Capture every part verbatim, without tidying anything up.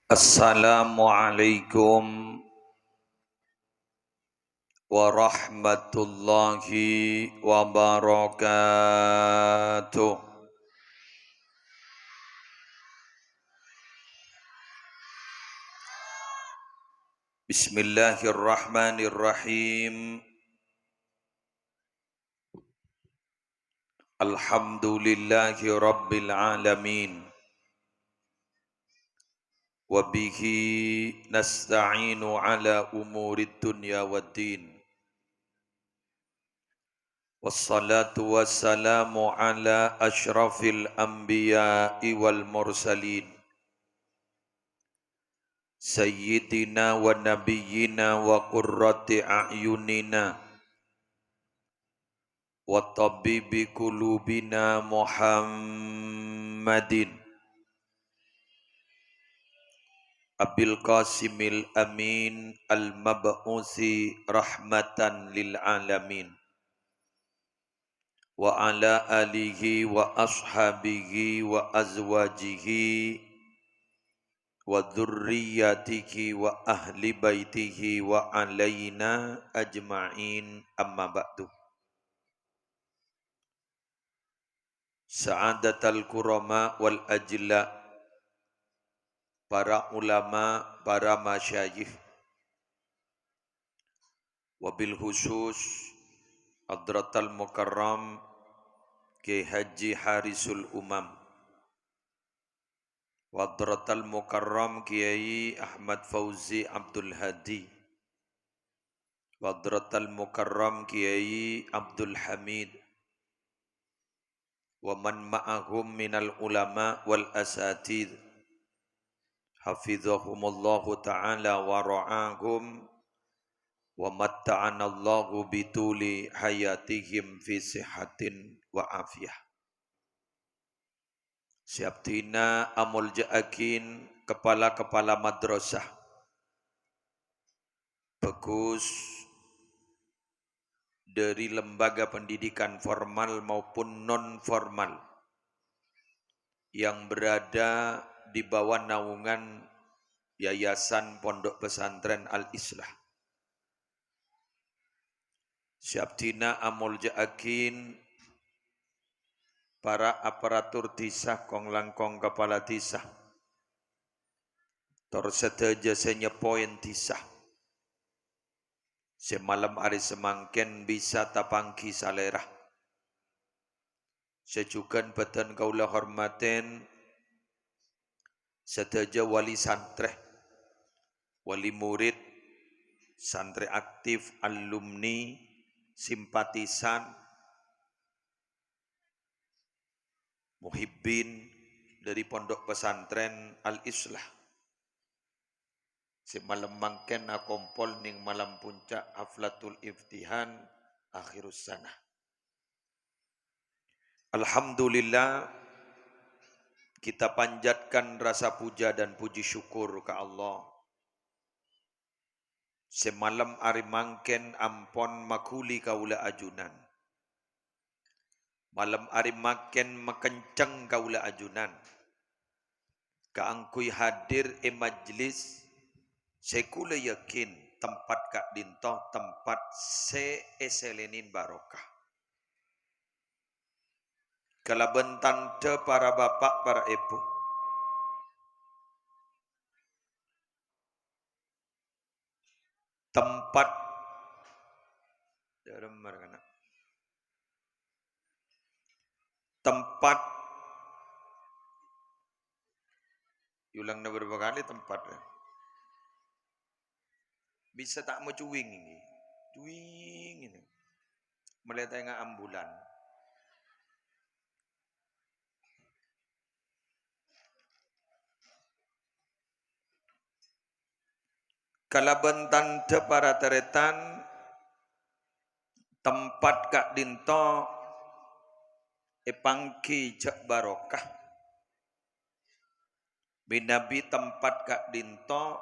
Assalamualaikum warahmatullahi wabarakatuh. Bismillahirrahmanirrahim. Alhamdulillahi rabbil alamin. Wa bihi nasta'inu ala umurid dunya waddin. Wassalatu wassalamu ala asyrafil anbiya'i wal mursalin. Sayyidina wa nabiyyina wa qurrati a'yunina wa tabibi qulubina Muhammadin Abil Qasimil Amin al-mab'usi rahmatan lil alamin. Wa ala alihi wa ashabihi wa azwajihi wa dzurriyyatihi wa ahli baitihi wa alaina ajma'in, amma ba'du. Sa'adatal kurama wal ajla, para ulama, para masyayikh, wabil khusus Hadratal Mukarram Kiai Haji Harisul Umam, wa Hadratal Mukarram Kiai Ahmad Fauzi Abdul Hadi, wa Hadratal Mukarram Kiai Abdul Hamid, wa man ma'ahum minal ulama wal asatidz, hafizahumullahu ta'ala wa ra'ahum, wa matta'anallahu bituli hayatihim fi sihatin wa afiyah. Sè abdhina amolja'aghin kepala-kepala madrasah, bagus dari lembaga pendidikan formal maupun non formal yang berada di bawah naungan Yayasan Pondok Pesantren Al-Islah. Sè abdhina amolja'aghin para aparatur dhisa, kong-langkong kapala dhisa, tor sadhâjâ sè nyèpoèn dhisa sè malem arè samangkèn bisa tapangghi salèra. Sè jhughân bâdhân kaulâ hormatè, sadhâjâ wali santrè, wali murid, santrè aktif, alumni, simpatisan, muhibbin dari Pondok Pesantren Al-Islah. Sè malem mangkèn akompol neng malam puncak Haflatul Iftihan akhirus sanah. Alhamdulillah, kita panjatkan rasa puja dan puji syukur ka Allah. Sè malem arè mangkèn ampon maghuli kaulâ ajunan. Malem arè mangkèn makencèng kaulâ ajunan kaangghuy hadir è majlis sè kaulâ yakin tempat ka'dinto tempat sè èsèlènè barokah. Kalabân tandhâ para bapa', para èbhu. Tempat, tempat, yolangna bârâmpa kalè tempat, ya. Bisa ta' macuwing, ngghi. Cuwing, ini. Mèlè tengnga ambulan. Kalabân tandhâ para tarètan, tempat ka'dinto èpangghi jhâ' barokah. Mènabi tempat ka'dinto,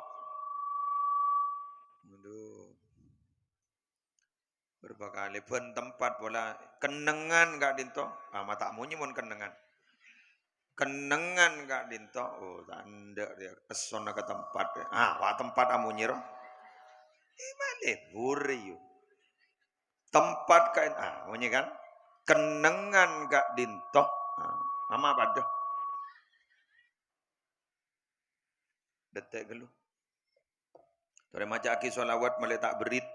aduh. Bârâmpa kalè bân tempat pola kennengngan ka'dinto. Ah, ma' ta' monyè mon kennengngan. Kennengngan ka'dhinto, oh, ta' endâ' rèya, essona ka tempat rèya. Ah, wa' tempat amonyè, ro. Eh, malè bur, yu. Tempat ka'en-, ah, monyè kan? Kennengngan ka'dhinto. Ah, ama padâ. Dette' ghâllu. Torè maca'aghi shalawat malè ta' berrit.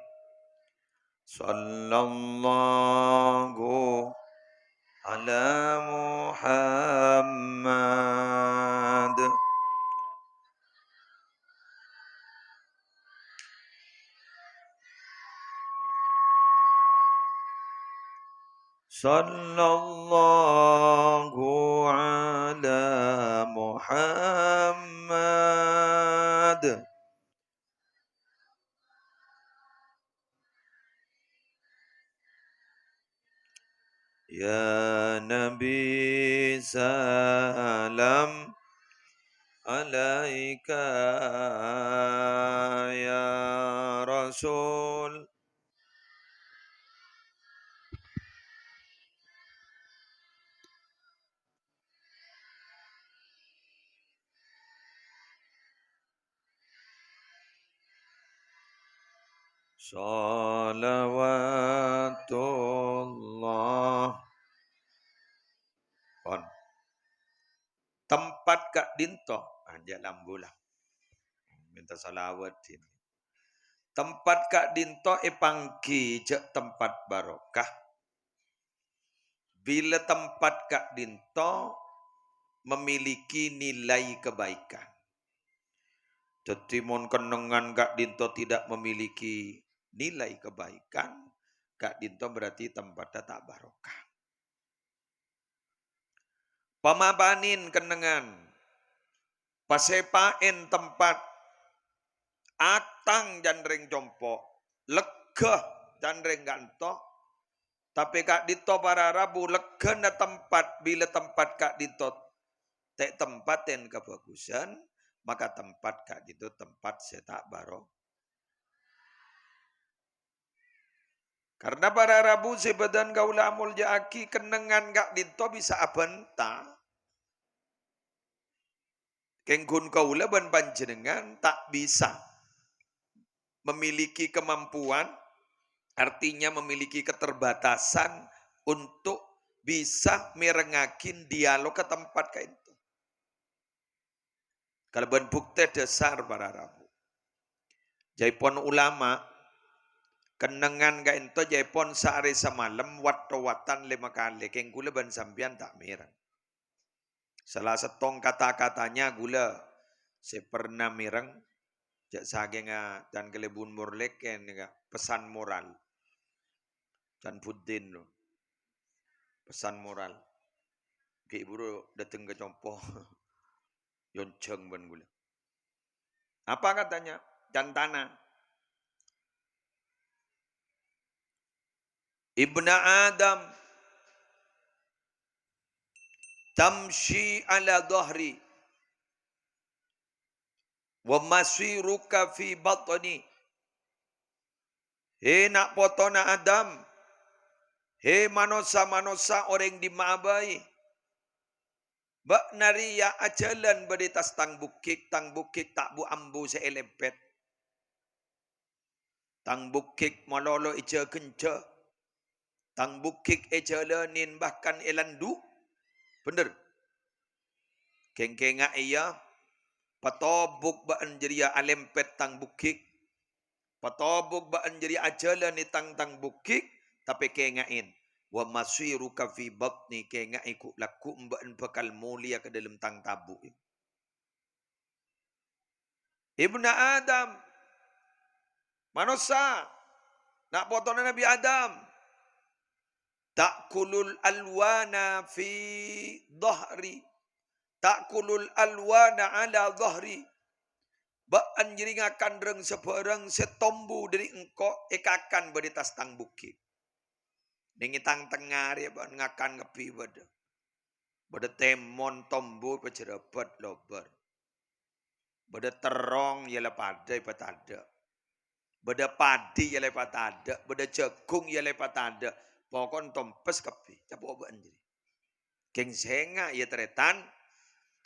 Sallallahu ala Muhammad. Sallallahu ala Muhammad. Ya Nabi, salam alaika, ya Rasul. Shalawatullah. Pon. Tempat ka'dhinto, ah, jhâ' lambu la. Mènta shalawat, din. Tempat ka'dhinto èpangghi jhâ' tempat barokah. Bilâ tempat ka'dhinto memiliki nilai kebaikan. Dhâddhi, mon kennengngan ka'dhinto tidak memiliki nilai kebaikan, ka'dhinto berarti tempatnya ta' barokah. Pamapanin kennengngan, pasèpa'èn tempat, atang can rèng compo', legghâ can rèng ka'dhinto, tapè ka'dhinto para rabu legghâna tempat, bilâ tempat ka'dhinto ta' tempaten kabhâghusân, maka tempat ka'dhinto tempat sè ta' baro-, Karna para rabu sè bâdhân kaulâ amolja'aghi, kennengngan ka'dhinto bisa abhânta. Kèng ghun kaulâ bân panjhennengngan ta' bisa memiliki kemampuan, artinya memiliki keterbatasan untuk bisa mèrengngaghi dialog ka tempat ka'dhinto. Kalabân buktè dhâsar para rabu. Jhâèpon ulama, kennengngan ka'dhinto jhâèpon saarè samalem wat-towatan lèma kalè, kèng kaulâ bân sampèyan ta' mèreng. Salah sèttong kata-katanya kaulâ sè pernah mèreng, jhâ' sakènga can kalèbun morlèk kènè, pesan moral. Can Buddin, lo. Pesan moral. Ghi' buru dâteng ka compo'. Èyonjhâng bân kaulâ. Apa katanya? Can tana. "Ibna Adam, tamshi ala dhahri, wa masiruka fi batni." He na' potona Adam, he manossa-manossa orèng dimma'a bhâi. Bâ'na rèya ajhâlân bâdâ è attas tang bukik, tang bukik ta' bu-ambu sè èlèmpèt. Tang bukik malolo èjhâ-ghânjhâ. Tang bukik èjhâlânin bahkan èlandu'. Bhender. Kèng-kènga' iyâ, patobuk bâ'ân jârèya alèmpèt tang bukik. Patobuk bâ'ân jârèya ajhâlâni tang-tang bukik, tapè kènga'è, "Wa masiruka fi batni," kènga'è ghu'-lagghu' bâ'ân bhâkal molèya ka dâlem tang tabu'. Ibna Adam, manossa, na' potona Nabbhi Adam. Ta'kulul alwana fi dhahri. Ta'kulul alwana ala dhahri. Bâ'ân jârèya ngakan rèng-sabhârâng sè tombu dâri engko' èkakan bâdâ è attas tang bukik. Nèng è tang tengnga rèya bâ'ân ngakan kabbhi bâdâ. Bâdâ tèmon tombu èpajhârâbât lobâr. Bâdâ terrong iyâ la padâ èpatadâ'. Bâdâ padi iyâ la èpatadâ', bâdâ jhâghung iyâ la èpatadâ'. Pokon tompes kabbhi, capo' bâ'ân jârèya. Kèng sènga' iyâ tarètan,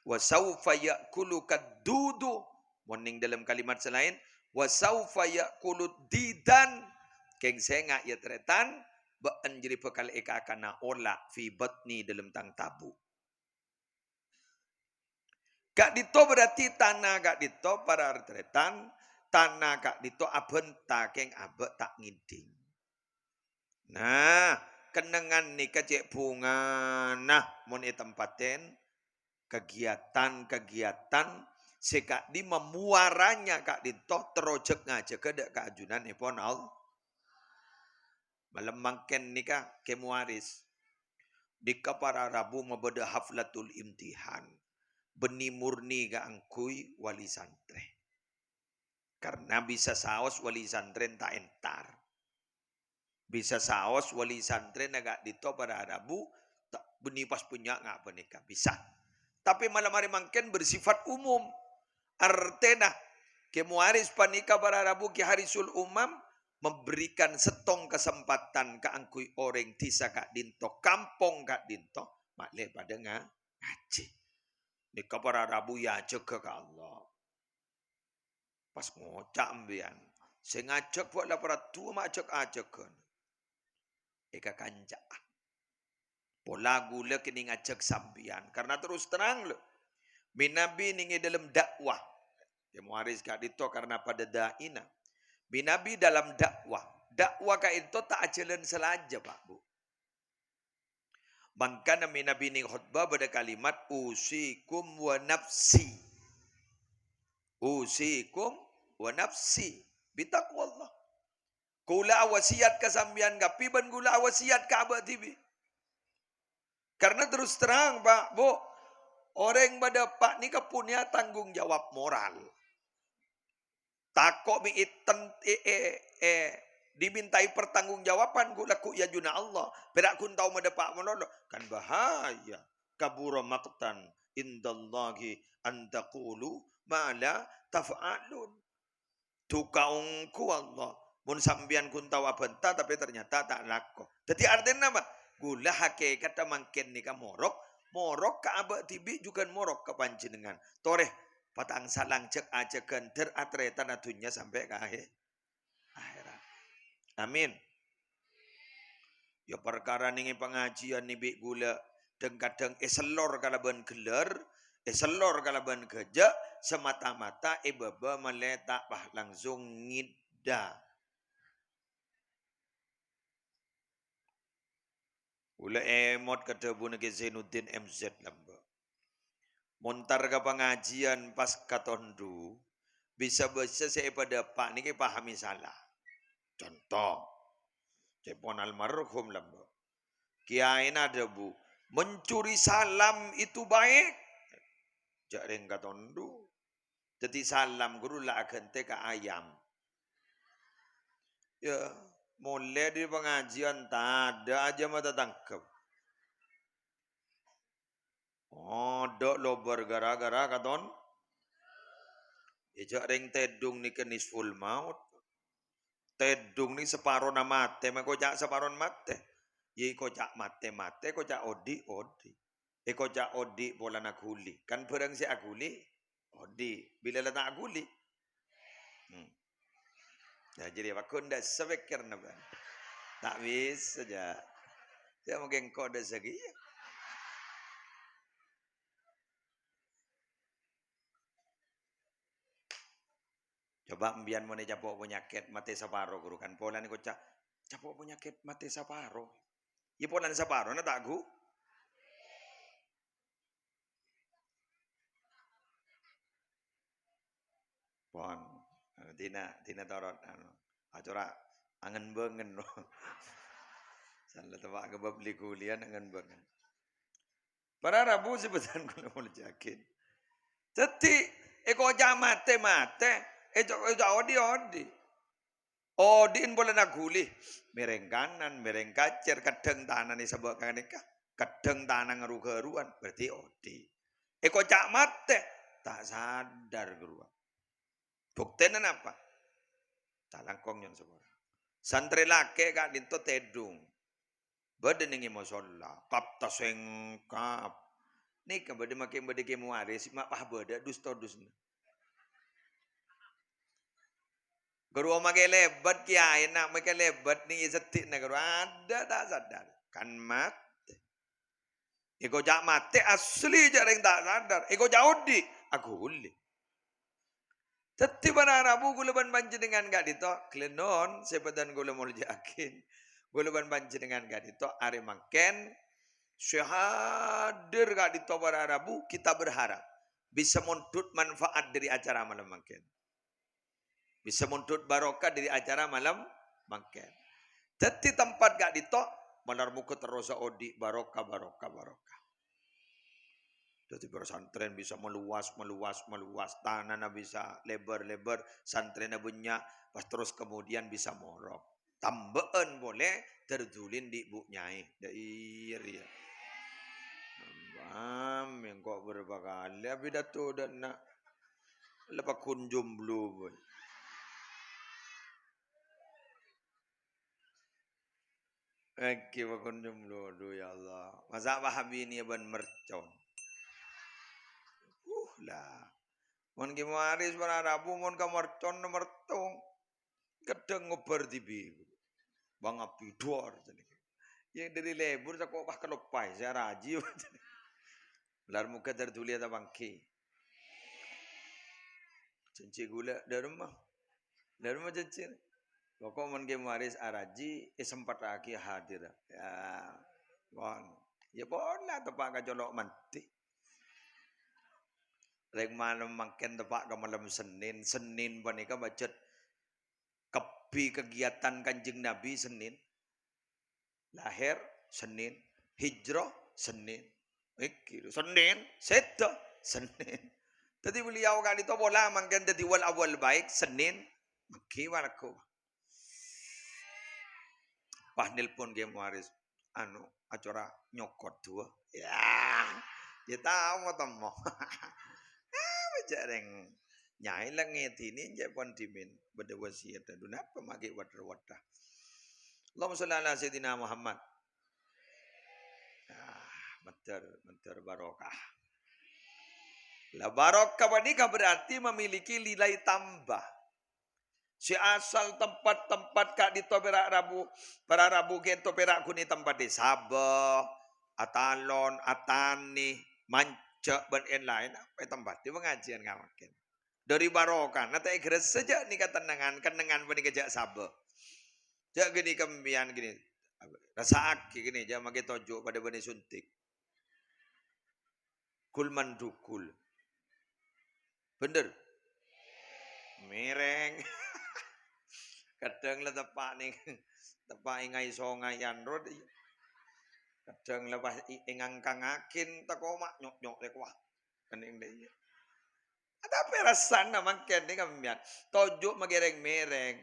"Wa saufa ya'kuluka dudu." Mon neng dâlem kalimat sè laèn, "Wa saufa ya'kulud didan." Kèng sènga', ya tarètan, bâ'en jârèya bhâkal èkakana ola' fi batni, dâlem tang tabu'. Ka'dinto berarti tana ka'dinto para tarètan, tana ka'dinto abhânta kèng abâ' ta' ngèdhing. Nah, kennengngan nèka cè' bhungana mon ètempaten kegiatan-kegiatan sè ka'dimma muaranya ka'dinto terro jhâk-ngajhâghâ dâ' ka ajunanèpon Allah. Malem mangkèn nèka, Kè Muwaris, nèka para rabu mabâdâ haflatul imtihan, bânnè murni kaangghuy wali santrè. Karna bisa saos wali santrèna ta' entar. Bisa saos wali santrèna ka'dinto para rabu, ta-, bânnè pas bânnya' nga' panèka. Bisa. Tapè malem arè mangkèn bersifat umum. Artèna, Kè Muwaris panèka para rabu Kè Harisul Umam memberikan sèttong kasempadhân kaangghuy orèng dhisa ka'dinto, kampong ka'dinto, ma'lè padâ nga-, ngajhi. Nèka para rabu èajhâghâ ka Allah. Pas ngoca' sampèyan, sè ngajhâk bâ' la para duwâ ma' ajhâk-ajhâghân. Èkakanca'a. Pola ghulâ kènè' ngajhâk sampèyan. Karna terros terrang, lho. Mènabi nèng è dâlem dakwah. Kè Muwaris ka'dinto karna padâ dâ'ina. Mènabi dâlem dakwah. Dakwah ka'dinto ta' ajhâlân salajâ, Pak, Bu. Mangkana mènabi nèng khotbah bâdâ kalimat, "Usikum wa nafsi." "Usikum wa nafsi bitaqwallah." Kaulâ awasiyat ka sampèyan kabbhi bân kaulâ awasiyat ka abâ' dhibi'. Karna terros terrang, Pak, Bu, orèng bâdâ eppa' nèka punya tanggung jawab moral. Tako' mè' èten-, è-, è-, è-, dimintai pertanggungjawaban ghu-, lagghu' è ajunanna Allah. Pèra' ghun tao madâpa' malolo. Kan bahaya. "Kabura maqtan indallahi an taqulu ma la taf'alun." Duka ongghu Allah. Mon sampèyan ghun tao abhânta, tapè ternyata ta' alako. Dhâddhi artèna napa? Ghulâ hakèkatta mangkèn nèka morok, morok ka abâ' dhibi' jhughân morok ka panjhennengngan. Torè, patang salang jhâk-ajhâghân dâr atarètan adhunnya sampè' ka ahè-, ahèrat. Amin. Ya, parkara nèng è pangajiyân nè bi' ghulâ, dhâng-kadhâng èsellor kalabân ghellâr, èsellor kalabân ghâjâ', samata-mata è bâbâ malè ta' pas langsung ngèdhâ. Ghulâ èmot ka dhâbuna Kè Zainuddin M Z lambâ'. Mon entar ka pangajiyân pas ka tondu, bisa-bisa sè èpadâpa' nèka èpahamè sala. Conto, ca'èpon almarhum lambâ'. Kèyaèna adhâbu, "Mencuri salam itu baik." Jhâ' rèng ka tondu. Dhâddhi salam ghuru la aghântè ka ayam. Ya, molè dâri pangajiyân, tadâ' ajâm atatangghep. Odâ' lobâr ghârâ-ghârâ katon. È jhâ' rèng tèdung nèka nisful maut. Tèdung nè saparona matè, ma' èkoca' saparona matè. Iyâ èkoca' matè-matè, èkoca' odi'-odi'. Èkoca' odi' polana ghuli. Kan bhârâng sè aghuli, odi'. Bilâ la ta' aghuli? Hmm. Nah, jârèya paggun dâ' sapèkkèrna, Bân. Ta' bisa, jâ. Jâ' mungkin engko' dâ' saghi. Coba empiyan mon ècapo' panyakèt matè saparo, ghuru, kan polana èkoca', "Capo' panyakèt matè saparo." Iyâ polana saparona ta' ghu-, Pon. Dina, dina torot, anu, acara angen-bângen. Sala teppa' ka bab li-ghuliân angen-bângen. Para rabu sè bâdhân kaulâ moljâ'aghi. Dhâddhi, èkoca' matè-matè, èco-, èkoca' odi'-odi'. Odi'en polana ghuli. Mèrèng kanan, mèrèng kacèr, kadhâng tanana sabâ' ka nèka. Kadhâng tanana ru-ghâruwân, berarti odi'. Èkoca' matè, ta' sadar ghâruwân. Buktèna napa? Ta' langkong nyo'on sapora. Santrè lakè' ka'dinto tèdung. Bâdâ nèng è mosolla, kap tasèngkap. Nèka bâdâ makè bâdâ Kè Muwaris, ma' pas bâdâ dus-todusna. Ghâruwa makè lèbât kèyaèna, makè lèbât nèng è seddhi'na ghâruwa adâ' ta' sadar. Kan matè. Èkoca' matè asli jhâ' rèng ta' sadar. Èkoca' odi', aghuli. Dhâddhi, para rabu, kaulâ bân panjhennengngan ka'dinto, ghellâ' non sè bhâdhân kaulâ molja'aghi. Kaulâ bân panjhennengngan ka'dinto, arè mangkèn, sè hadir ka'dinto, para rabu, kita berharap bisa mondhut manfaat dâri acara malem mangkèn. Bisa mondhut barokah dâri acara malem mangkèn. Dhâddhi, tempat ka'dinto, malar moghâ terrosa odi' barokah, barokah, barokah. Dhâddhi, pesantren bisa maluwas, maluwas, maluwas. Tanana bisa lèbâr, lèbâr. Santrèna bânnya', pas terros kemudian bisa morok. Tambâ'ân polè Dardulin andi' bu' nyaè. Dâ' iyâ rèya. Amin, kok berapa kali apidato dâ' enna'. La pagghun jomblo, boy. Èngghi pagghun jomblo, aduh, ya Allah. Masa' Wahabi nèka bân mercon. Uh, la. Mon Kè Muwaris para rabu, mon ka mercon, mercon. Kadhâng ngobbhâr dhibi'. Bang abdhi dhuwâr, jârèya. Yâ, dâri lèbur, tako' pas kaloppaè, sè araji. Lar moghâ Dardulin ta' pangghi. Jhânjhi kaulâ, dâremma. Dâremma jhânjhi. Pokok mon Kè Muwaris araji, èsempettaghi hadir. Ya, pon. Ya, pon la teppa' ka colo' mandi. Rèng malem mangkèn teppa' ka malem Sennèn. Sennèn panèka pajhât kabbhi kegiatan Kanjeng Nabi Sennèn. Lahir Sennèn, hijrah Sennèn. Iki lho, Sennèn, sèdhâ Sennèn. Dhâddhi beliau ka'dinto pola mangkèn dhâddhi wal awal baik Sennèn. Manggi walko. Pas nelpon Kè Muwaris, anu, acara nyokot duwâ'. Ya, ya tao mo-, temmo. Ah, bâjâ rèng nyaè la ngèdinè jhâ' pon dhimèn. Bâdâ wasiat, aduh, napa ma' ghi' wadhâr-wadhâr. Allahumma sholli ala Sayyidina Muhammad. Ah, mandhâr, mandhâr barokah. La barokah panèka berarti memiliki nilai tambah. Sè asal tempat-tempat ka'dinto pèra' rabu, para rabu ghânto pèra' ghun ètempaddhi sabâ, atalon, atanè, manjhâ, bân èn-laèn, apa ètempaddhi pangajiân ngamangkèn. Dâri barokana ta' èghârâssa jhâ' nèka kennengngan, kennengngan panèka jhâ' sabâ. Jhâ' ghânèka sampèyan ghânèka, rassa'aghi ghânèka, jhâ' makè toju' padâ bânnè suntik. Gul mandukul. Bhender? Mèrèng. Kadhâng la teppa' nèng, teppa' è ngai-songayan rot, iyâ. Kadhâng la pas è, è ngangkangaghin tako' ma' nyok-nyok lè kowah. Kennèng dâ' iyâ. Tapè rassana mangkèn nèng sampèyan. Toju' makè rèng-mèrèng.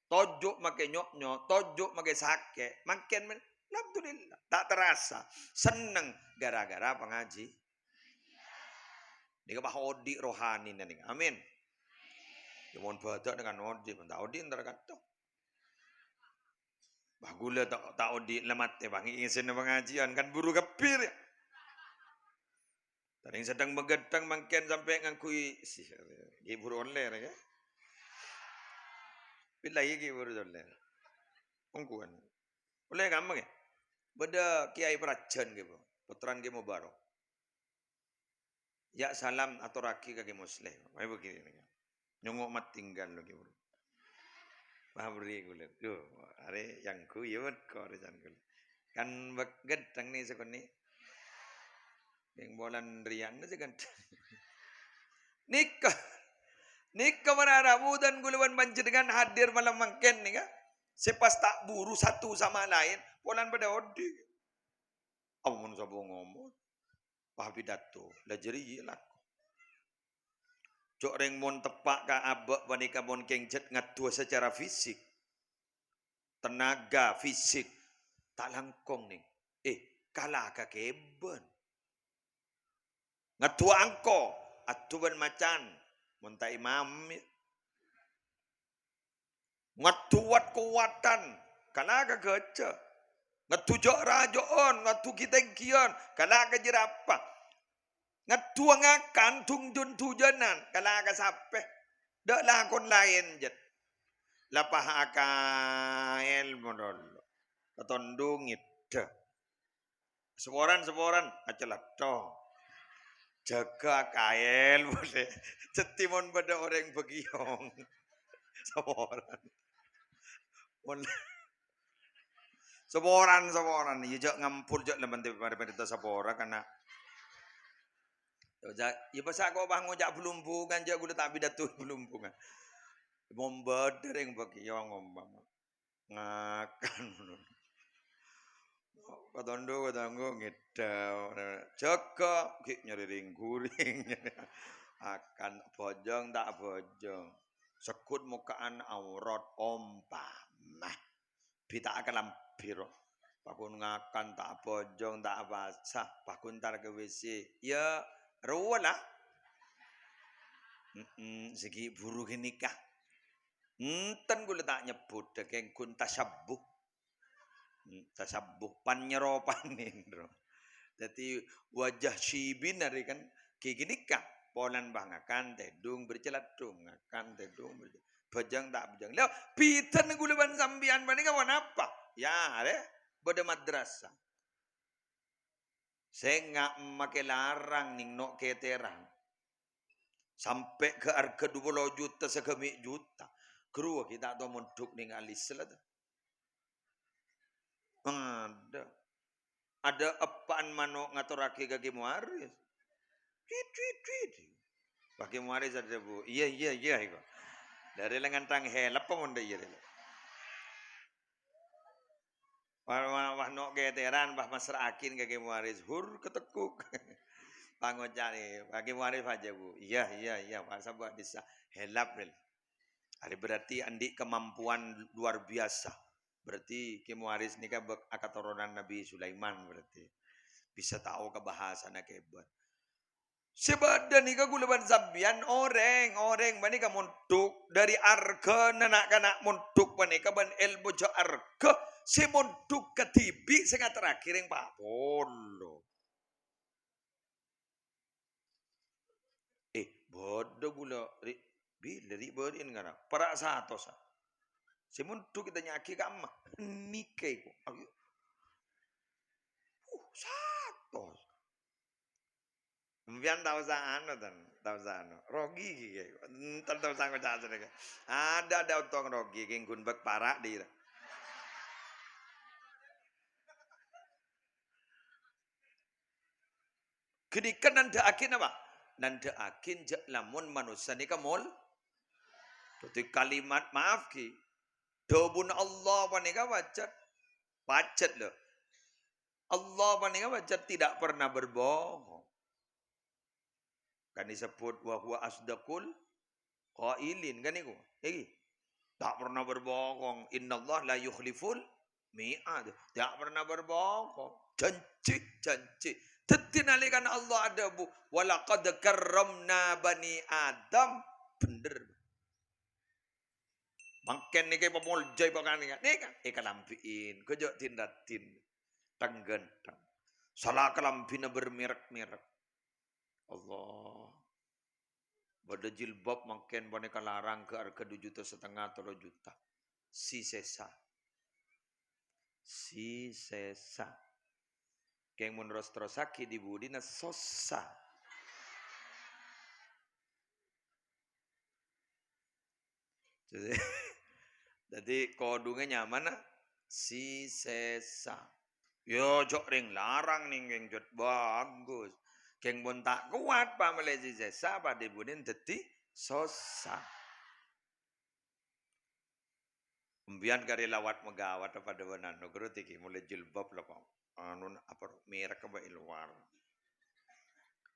Toju' makè nyok-nyok, toju' makè sakè', mangkèn men, alhamdulillah, ta' terasa. Senneng gara-gara pangaji. Nèka pas odi' rohanina nèka. Amin. Yâ mon bâdâ nèka odi', mon ta' odi' entar kantong. Pas ghulâ ta', ta' odi' la matè, Bang, ngèsèna pangajiân, kan buru kebbhi, yâ. Tarèng sedheng maghâdhâng mangkèn sampè' ngangghuy, si, ghi' buru ollè, ya. Billahi ghi' buru ollè. Ongguwân. Ollè kamma, ghi? Bâdâ Kèyaè Prajan, ghi, Bu. Pottrana Kè Mubarok. Ya, salam atorraghi ka Kè Musleh. Ayo, begini. Nyongngo' matinggal lo, Kè, bro. Pabri kulâ. Duh, arè yang guyon kok arè can kulâ. Kan bek-, ghâdhâng nè sakonè'. Yang bulan rian nè sakonè'. Nèka. Nèka mara rabutan kulâ bân panjhennengngan hadir malem mangkèn nèka. Sè pas ta' buru satu sama lain, polana padâ odi'. Ampon sapa ngomong. Wah, pidato. La jârèya lako. Jhâ' rèng mon teppa' ka abâ' panèka mon kèng jhât ngaduwâ secara fisik. Tenaga fisik. Ta' langkong, nèng. Eh, kala ka kèbân. Ngaduwâ angko, adu bân macan. Mon ta' imam, Ngaddu wat-kowatan, kala ka ghâjâ. Ngaddu jâ'-rajâ'ân, ngaddu ghi-tèngghiyân, kala ka jârapa. Ngaddhuwâ ngakan dhung-, jun-, dhujanan, kala ka sapè. Dâ' lakon laèn, jhât. Lapah akaèl malolo. Katondhu ngèddhâ. Saporan-saporan, acalattong. Jâgâ akaèl polè. Jhâddhi mon bâdâ orèng bâgiyong. Saporan. Mon Saporan, saporan. Iyâ, jhâ' ngampol, jhâ' la mènta parènta sapora, kana'. Iyâ, jhâ', iyâ, pas sèngko' pas ngoca' blumbungan, jhâ' ghulâ ta' pidato blumbungan. Mon bâdâ rèng bâgiyong, ompama. Ngakan. Katondhu, katondhu, ngèddhâ. Jâgâ, ghi' nyarè rèng-ghurèng. Akan bhâjâng, ta' bhâjâng. Segghut mokka'an aurat, ompama. Bi' ta' akalambhi, ro. Paghun ngakan, ta' abhâjâng, ta' apasa, paghun entar ka W C. Iyâ, rowa la. Mm-mm, sè ghi' buru ghânèka. Enten ghulâ ta' nyebbhudhâ, kèng ghun tasyabbuh. Mm, tasyabbuh, pan-nyaropanè, ro. Dhâddhi, wajah syibin arè kan, ghi' ghânèka. Polana bâ ngakan, tèdung, berceladdung, ngakan, tèdung, berceladdung. Bhâjâng ta' bhâjâng. Lha, bhidhâna ghulâ bân sampèyan panèka ponapa? Iyâ, arè bâdâ madrasah. Sènga' makè larang nèng no' kètèran. Sampè' ghâ-, arghâ dupolo juta, sagâmè' juta. Ghâruwa ghi' ta' tao mondhuk nèng alis la, to. Adâ'. Adâ' eppa'na mano' ngatorraghi ka Kè Muwaris. Cuit, cuit, cuit. Wah, Kè Muwaris adhâbu, "Iyâ, iyâ, iyâ," èko. Dâri lengan tang helep pamon dâ' iyâ, dâ'. Wah, wah, wah, no' kètèran, wah, masra'aghin ka Kè Muwaris. Hur, katekkuk. Pangoca' nè, wah, Kè Muwaris adhâbu, "Iyâ, iyâ, iyâ, wah, sabâ' dissa." Helep, rèl. Arè berarti andi' kemampuan luar biasa. Berarti Kè Muwaris nèka bek-, akatoronan Nabi Sulaiman berarti. Bisa tao ka bahasana kèbât. Sè bâdâ nèka ghulâ bân sampèyan orèng, orèng panèka mondhuk dâri arghâna na'-kana' mondhuk panèka bân èlmo jhâ' arghâ sè mondhuk kadhibi' sè ngaterraghi rèng papolo. Eh, bâdâ ghulâ, ri-, bilâ ri' bâri'na ngara, para' satossa. Sè mondhuk ètanya'aghi kamma? Nèka èko. Aku, uh, satos. Sampèyan ta' osa anu, tan? Ta' osa anu. Rogi ghi, ghi. Entar ta' osa ngoca' sanèka. Adâ', adâ' ontong rogi, ghi, ghun bâk para' dhi ra. Ghânèka nandhâ'aghi napa? Nandhâ'aghi jhâ' lamon manossa nèka mol-, dhâddhi kalimat, maaf, ghi. Dhâbuna Allah panèka pajhât. Pajhât, lho. Allah panèka pajhât tidak pernah berbohong. Kan disebut, "Wa huwa asdaqul qailin," kan niku? Iki. Tak pernah berbohong. "Innallaha la yukhliful mi'ad." Tak pernah berbohong. Janji, janji. Dhâddhi nalèkana Allah adhâbu, "Wa laqad karramna bani Adam." Bhender. Mangkèn nèka èpamoljâi pakana nèka. Nèka èkalambi'in, ghâjâ' din-raddhin. Tang-ghântheng. Sala kalambhina bermerek-merek. Allah. Bâdâ jilbab mangkèn panèka larang ghâ-, arghâ du juta satengnga, tello juta. Si sesa. Si sesa. Kèng mon ros-terrossaghi dhi-budhina sossa. Dhâddhi, dhâddhi kodhungnga nyamana si sesa. Yo, jhâ' rèng larang nèng kèng jhât bagus. Kèng mon ta' kowat pamellè si sesa, padâ budina dhâddhi sossa. Embiyan karè lawat maghâwât padâ bân anu, ghuru tèkè molaè jilbab la, Pak. Anu, apa, merek apa è luar.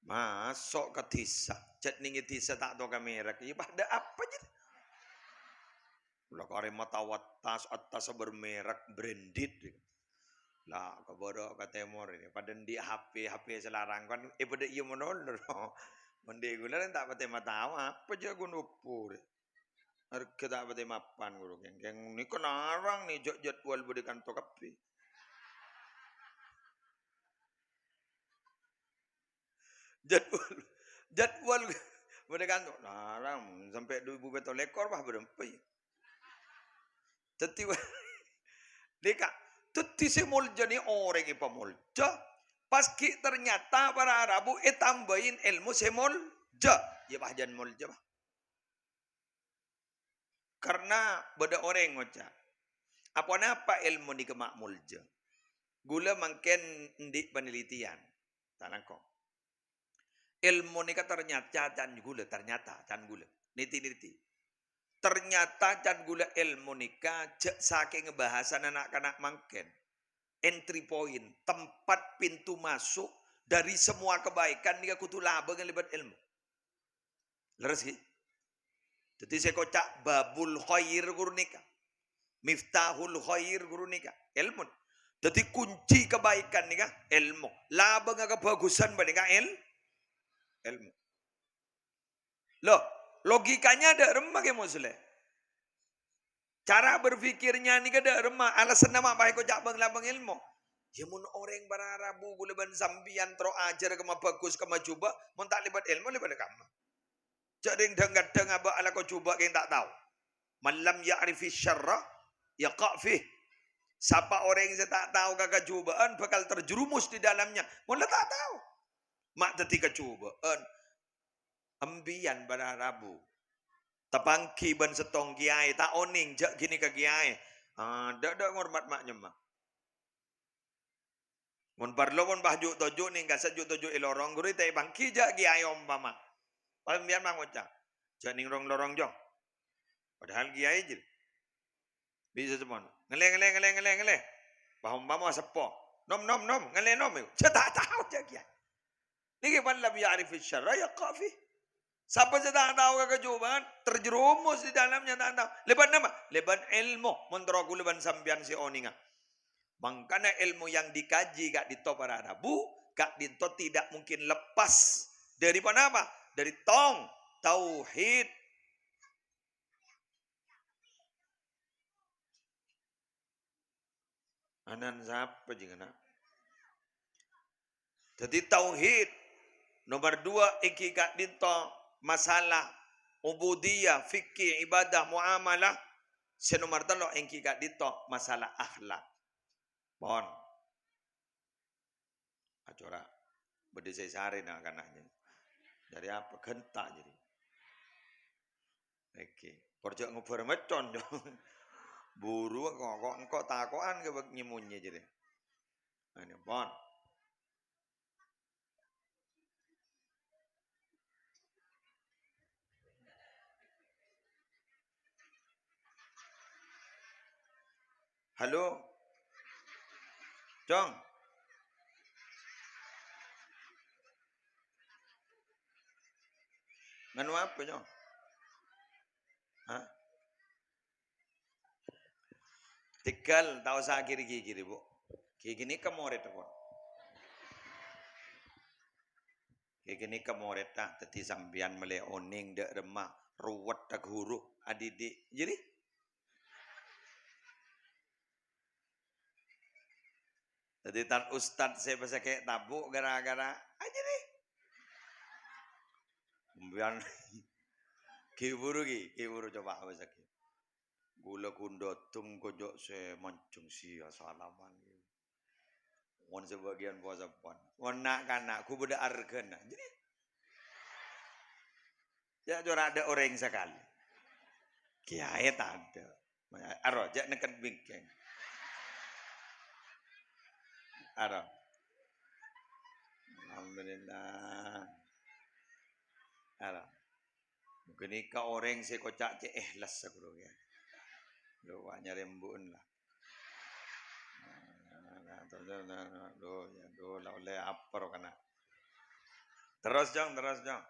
Maso' ka dhisa, jhât nèng è dhisa ta' tao ka merek, iyâ padâ apa jhât? La karè matawattas, attas bermerek, branded. La, ka bârâ' ka tèmor ini, padâ andi' H P, H P sè larang kan, eh, padâ iyâ malolo. Mon dhi' ghulâ ta' patè matao, apa jhâ' ghun opor. Arghâ ta' patè mapan, ghuru. Kèng-kèng nèka larang nè, jhâ' jadwal bâdâ è kanto kabbhi. Jadwal, jadwal, bâdâ kan, larang sampè' du èbu pètto lèkor, wah, bârâmpa, yâ. Dhâddhi, nèka, dhâddhi sè molja nè orèng èpamolja, pas ghi' ternyata para rabu ètambâi èlmo sè molja. Yâ, pas jân molja, pas. Karna bâdâ orèng ngoca', "Aponapa èlmo nèka ma' molja? Ghulâ mangkèn andi' panelitian." Ta' langkong. Èlmo nèka ternyata can ghulâ, ternyata can ghulâ. Niti-niti. Ternyata can ghulâ èlmo nèka jhâ' sakèng bahasana na'-kana' mangkèn. Entry point, tempat pintu masuk dari semua kebaikan nèka kodhu labâng lèbât èlmo. Lerres, ghi? Dhâddhi sè èkoca' babul khair ghuru nèka. Miftahul khair ghuru nèka. Èlmo. Dhâddhi kunci kebaikan nèka èlmo. Labângnga kabhâghusân panèka èl-, èlmo. Loh, logikanya dâ' remma Kè Musleh. Cara berpikirnya nèka dâ' remma, alasanna ma' pas èkoca' bâng-labâng èlmo. Yâ, mon orèng para rabu ghulâ bân sampèyan terro ajhâr kemma bhâghus, kemma jhubâ', mon ta' lèbât èlmo, lèbât kamma? Jhâ' rèng dhâng-kadhâng abâ' alako jhubâ' kèng ta' tao. "Man lam ya'rifis syarra yaqa' fih." Sapa orèng sè ta' tao ka kajhubâ'ân bhâkal terjerumus di dalamnya. Mon la ta' tao. Ma' dhâddhi kajhubâ'ân. Empèyan para rabu. Tapangghi bân sèttong kèyaè, ta' onèng jhâ' ghânèka kèyaè. Ah, dâ'-dâ' ngormat ma' nyemma. Mon parlo, mon pas ju'-toju' nèng kassa' ju'-toju' è lorong, ghuru ta' èpangghi jhâ' kèyaè ompama. Pas empèyan ma' ngoca', "Jhâ' nèng rong-lorong, Jong." Padahal kèyaè jârèya. Bisa coma, "Ngallè, ngallè, ngallè, ngallè, ngallè." Pas ompama seppo, "Nom, nom, nom, ngallè, nom." Jhâ' ta' tao jhâ' kèyaè. Nèka man lam ya'rifis syarra yaqa' fih. Sapa sè ta' tao ka kajhubâ'ân, terjerumus di dalamnya, ta' tao. Lèbât napa? Lèbât èlmo. Mon terro ghulâ bân sampèyan sè onènga. Mangkana èlmo yang dikaji ka'dinto para rabu, ka'dinto tidak mungkin lepas dari ponapa? Dari tong, tauhid. Ana'na sapa jiyâ, na'? Dhâddhi tauhid. Nomor dua, èngghi ka'dinto masalah ubudiyah, fikih, ibadah, muamalah. Sè nomor tello', èngghi ka'dinto masalah akhlak. Pon. Acora'. Bâdâ sè èsarè na'-kana'na. Jârèya apa? Ghânta' jârèya. Oke. Kor jhâ' ngobbhâr meccon, Jo. Buru kok, kok engko' tako'an ka bâk nyè-monyè jârèya. Anu, pon. Halo? Cong? Nganu apa, Cong? Hah? Tegal, ta' osa kiri-kiri, Bu. Kiri-kiri ka moredda, Bu. Kiri-kiri ka moredda, dhâddhi sampèyan mèlè onèng dâ' remma, ruwet ta' ghuru, adidik. Jadi, dhâddhi tan ustad sè pasakè' tabu' gara-gara, ah, jadi. Sampèyan, ghi' buru, ghi', ghi' buru coba apa sakè'. Ghulâ ghun dâteng kojhâ' sè manjheng sèya salaman. Mon sabâgiyân posapan. Mon na'-kana' ghu bâdâ arghâna. Jadi, ya, jhâ' ra adâ' orèng sakalè. Kèyaè tadâ'. Aro, jhâ' nèkèt bingkèng. Aro. Alhamdulillah. Aro. Ghânèka orèng sè koca' cè' èhlas, saghuru, ya. Lo, wa' nyarè embu'en, la. Nah, nah, nah, nah, nah, duh, ya, duh, la ollè apa, ro, kana'. Terros, Jong, terros, Jong.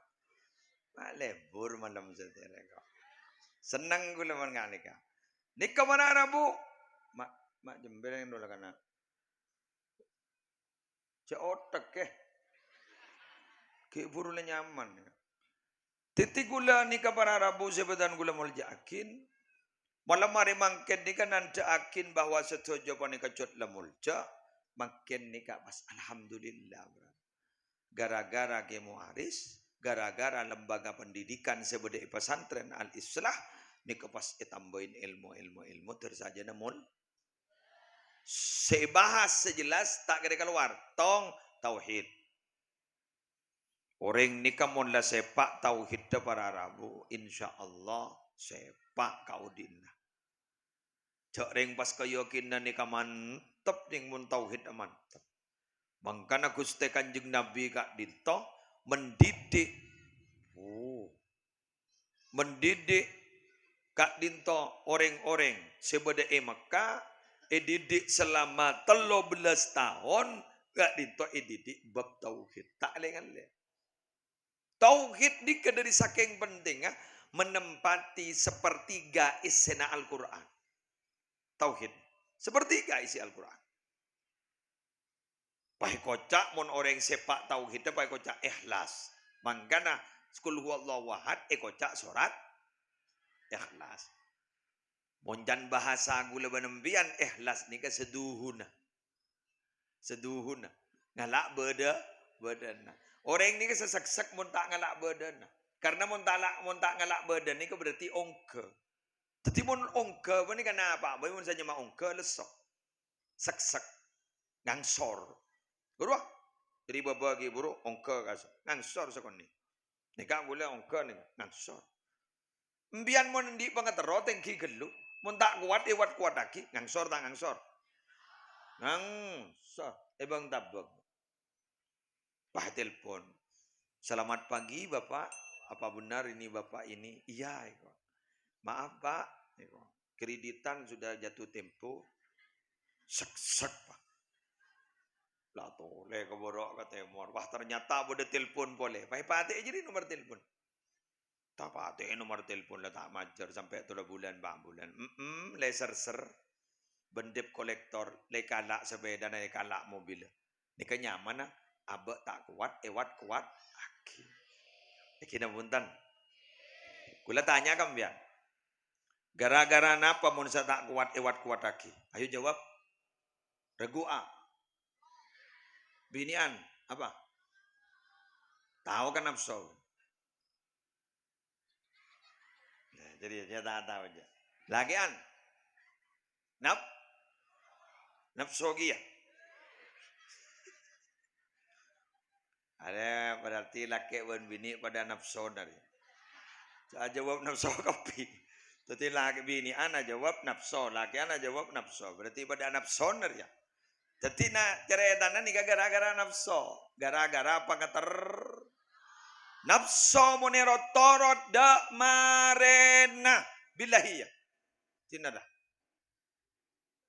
Ma' lebur malem satèya, kok. Senneng ghulâ mon nganèka. Nèka mara rabu. Ma', ma' jembel yang dulu, kana'. Jhâ' otek, eh. Ghi' buru la nyaman, ya. Dhâddhi ghulâ nèka para rabu sè bhâdhân ghulâ molja'aghin. Malem arè mangkèn nèka nandhâ'aghin bahwa sadhâjâ panèka jhât la molja. Mangkèn nèka pas alhamdulillah, bro. gara-gara Kè Muaris, gara-gara lembaga pendidikan sè bâdâ è Pesantren Al-Islah, nèka pas ètambâi èlmo, èlmo, èlmo, terus sajâna mon. Sè bahas sè jelas ta' kèra kalowar. Tong, tauhid. Orèng nèka mon la sèpa' tauhiddhâ para rabu, insyaallah sèpa' kaodi'na. Jhâ' rèng pas kayakinan nèka mantep nèng mon tauhiddhâ mantep. Mangkana Ghustè Kanjeng Nabi ka'dinto mendidik. Oh. Mendidik ka'dinto orèng-orèng sè bâdâ è Mekkah, èdidik selama tello bellâs taon, ka'dinto èdidik bab tauhid. Ta' lè-ngallè. Tauhid nèka dâri sakèng pentingnga menempati sepertiga isina Al-Qur'an. Tauhid. Sepertiga isi Al-Qur'an. Pas èkoca' mon orèng sèpa' tauhiddhâ pas èkoca' ikhlas. Mangkana, Qul huwallahu ahad èkoca' sorat Ikhlas. Mon can bhâsa ghulâ bân empèyan, ikhlas nèka sadhuhunna. Sadhuhunna. Ngala' bâdâ-, bâdâna. Orèng nèka sè seksek mon ta' ngala' bâdâna. Karna mon ta' la-, mon ta' ngala' bâdâna nèka berarti ongghâ. Dhâddhi mon ongghâ panèka napa bhâi mon sè nyama ongghâ lesso. Seksek. Ngangsor. Buru, ah. Jadi bâbâ ghi' buru, ongghâ kas-, ngangsor sakonè'. Nèka ghulâ ongghâ nèka, ngangsor. Empèyan mon andi' pangaterro tèngghi ghâllu, mon ta' kowat èwat-kowattaghi, ngangsor ta' ngangsor? Ngangsor, èbâng-tabâng. Pas telpon. "Selamat pagi, Bapak. Apa benar ini Bapak ini?" "Iya," èko. "Maaf, Pak," èko. "Kreditan sudah jatuh tempo." Seksek, Pak. La tolè ka bârâ' ka tèmor. Wah, ternyata bâdâ telpon polè. Pas èpatè'è jârèya nomer telpon. Ta' patè'è nomer telpon la ta' majâr sampè' tello bulân, empa' bulân. Mm-mm, lè serser. Bân debt collector, lè kala' sapèdana, lè kala' mobilla. Nèka nyamana abâ' ta' kowat, èwat-kowattaghi. Èghi napa bhunten? Kaulâ tanya ka sampèyan. Gara-gara napa mon sè ta' kowat èwat-kowattaghi? Ayo jawab. Ragu'a. Binè'an, apa? Tao kan napso. Nah, jadi ya, saya tak tahu aja. Lakè'an. Nap? Napso ghi ya? Arèya berarti lakè' bân binè' padâ napsona rèya. Ajâwâb napso kabbhi. Dhâddhi lakè' binè'an ajâwâb napso, lakè'an ajâwâb napso. Berarti padâ napsona rèya. Dhâddhi na-, carètana nèka gara-gara napso, gara-gara pangater-, napso mon èro-torot dâ' marèna. Billahi ya. Dinna dah.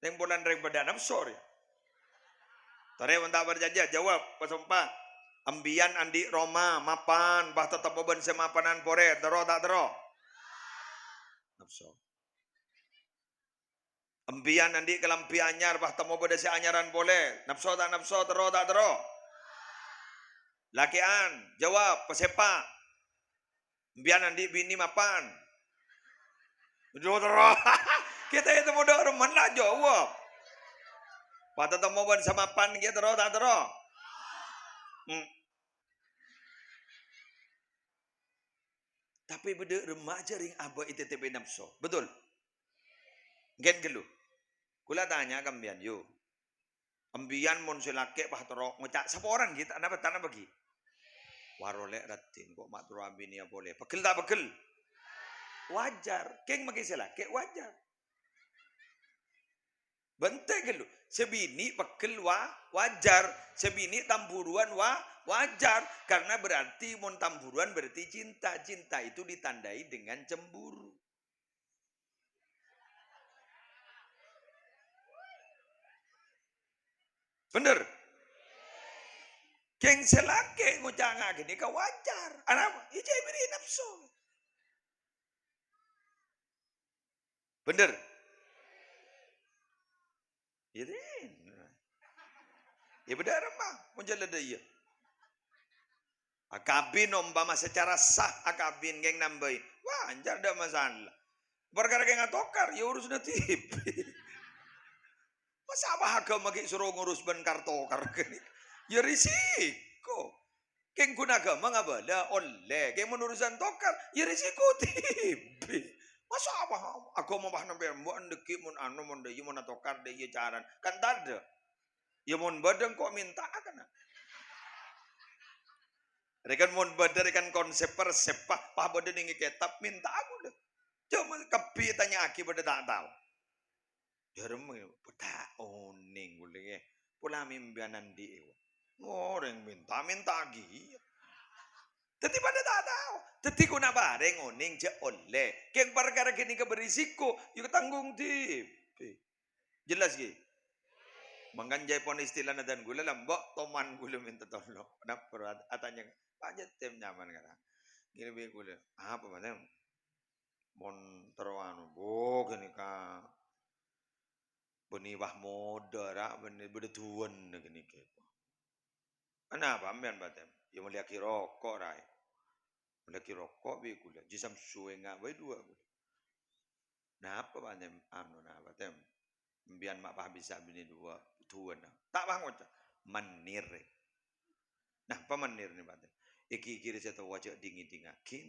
Rèng polana rèng padâ napso rèya. Torè mon ta' parcajâ, jawab, pasompa. Empèyan andi' roma, mapan, pas tatemmo bân sè mapanan porè, terro ta' terro? Napso. Empèyan andi' kalambhi anyar, pas temmo bâdâ sè anyaran polè. Napso ta' napso, terro ta' terro? Lakè'an, jawab, pasèpa'. Empèyan andi' binè mapan? Terro, terro. Kita itu muda remen lah jawab. Pas tatemmo bân sè mapan ghi terro ta' terro? Hmm. Tapè bâdâ remma'na rèng abâ' ètètèpè napso. Betul? Ènggi ghâllu. Kaulâ tanya ka sampèyan, yo. Sampèyan mon sè lakè' pas terro ngoca' saporana ghi, ta' napa, ta' napa ghi? Warolè raddhin, ko' ma' terro abinèya polè. Pegghel ta' pegghel? Wajar. Kèng maghi sè lakè' wajar. Bhunten ghâllu. Sè binè' pegghel wa-, wajar. Sè binè' tamburuwân wa-, wajar. Karena berarti mon tamburuwân berarti cinta. Cinta itu ditandai dengan cemburu. Bhender? Kèng sè lakè' ngoca' nga' ghânèka wajar. Anapa? Iyâ, cè' bârri' napso. Bhender? Iyâ, dhin. Iyâ, bâdâ remma, mon jhâ' la dâ' iyâ. Akabin ompama secara sah akabin kèng nambâi. Wajar, ta' masalah. Parkara kèng atokar, ya urusanna dhibi'. Masa' apa aghâma ghi' soro ngurus bân kartokar? Ya risiko. Kèng ghun aghâma ngabâlâ, ollè. Kèng mon urusan tokar, ya resiko dhibi'. Masa apa? Aghâma pas nampè mbok endhek mon anu, mon dhâ' iyâ, mon atokar dhâ' iyâ carana. Kan tadâ'. Ya mon bâdâ engko' mènta'a kana. Rè kan mon bâdâ rè kan konsep persèp, pas, pas bâdâ nèng kètab mènta'a kaulâ. Coma kabbhi ètanya'aghi padâ ta' tao. Dâremma, ta' onèng kaulâ, yâ. Pola mèmpèyan andi'è, wa. Orèng mènta, mènta'aghi, yâ. Dhâddhi padâ ta' tao. Dhâddhi ghun apa rèng onèng jhâ' ollè. Kèng parkara ghânèka berisiko, yâ tanggung dhibi'. Jelas, ghi? Mangkana jhâ' pon istilana dân kaulâ la, mbok toman kaulâ mènta tolong. Napa ro at-, atanya, "Pak, jhâ' tem nyaman ngara." Ngèrèmè kaulâ, "Apa, Mas, tem?" Mon terro anu, bo, ghânèka bânnè wah modâ, ra, bânnè bâdâ duwân ghânèka. "Anapa sampèyan, Pak Tem?" "Ya, mellèyaghi roko', ra." "Mellèyaghi roko'," bi' kaulâ. "Jâ' samsuengnga bhâi duwâ'," kaulâ. "Napa, Pak Tem? Anu, napa, Tem? Sampèyan ma' pas bisa binè duwâ', duwâ'na." Ta' pas ngoca', "Mennir." Napa mennir nè, Pak Tem? Èghighiri sè towa jhâ' ding-ngèdingngaghi,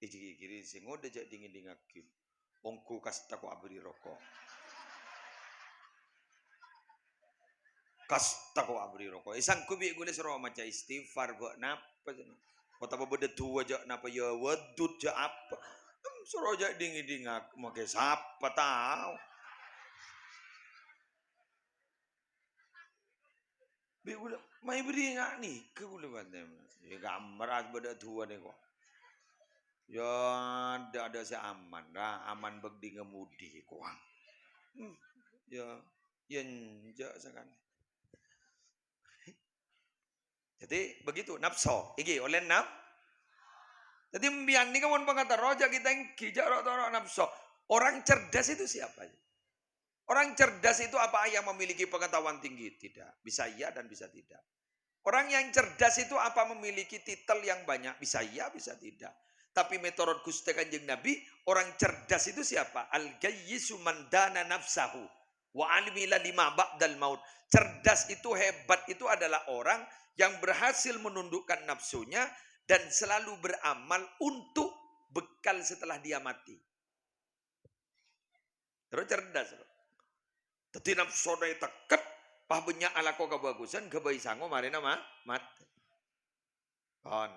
èghighiri sè ngodâ jhâ' ding-ngèdingngaghi. Ongghu kasta ko' abâri' roko'. Kasta ko' abâri' roko'. Èsangghup bi' kaulâ soro maca istighfar, bâ' napa, jâ'? Otabâ bâdâ duwâ jhâ' napa, ya waddud jhâ' apa. Em, soro jhâ' ding-ngèdingngaghi, makè sapa tao. Bi' kaulâ, ma' èbârri' nga' nèka kaulâ, Pak Tem. Ya, kamar bâdâ duwâ nèko. Ya, adâ', adâ' sè aman, ra, aman bâk dhi ngemudi, kowang. Hmm, ya, ya enjâ' sakalè. Jadi, begitu, nafsu. Iki, oleh naf-, jadi, mbiyan nèka mon pangaterro, jhâ' kita ènggi, jhâ' ro'-toro' nafsu. Orang cerdas itu siapa? Orang cerdas itu apa yang memiliki pengetahuan tinggi? Tidak. Bisa iya dan bisa tidak. Orang yang cerdas itu apa memiliki titel yang banyak? Bisa iya, bisa tidak. Tapi menurut Gusti Kanjeng Nabi, orang cerdas itu siapa? "Al-gayyisu man dana nafsahu wa amila lima ba'dal maut." Cerdas itu, hebat itu adalah orang yang berhasil menundukkan nafsunya dan selalu beramal untuk bekal setelah dia mati. Terros cerdas, ro. Dhâddhi nafsona ètekket, pas bânnya' alako kabhâghusân, ghâbây sango marèna ma-, matè. Pon.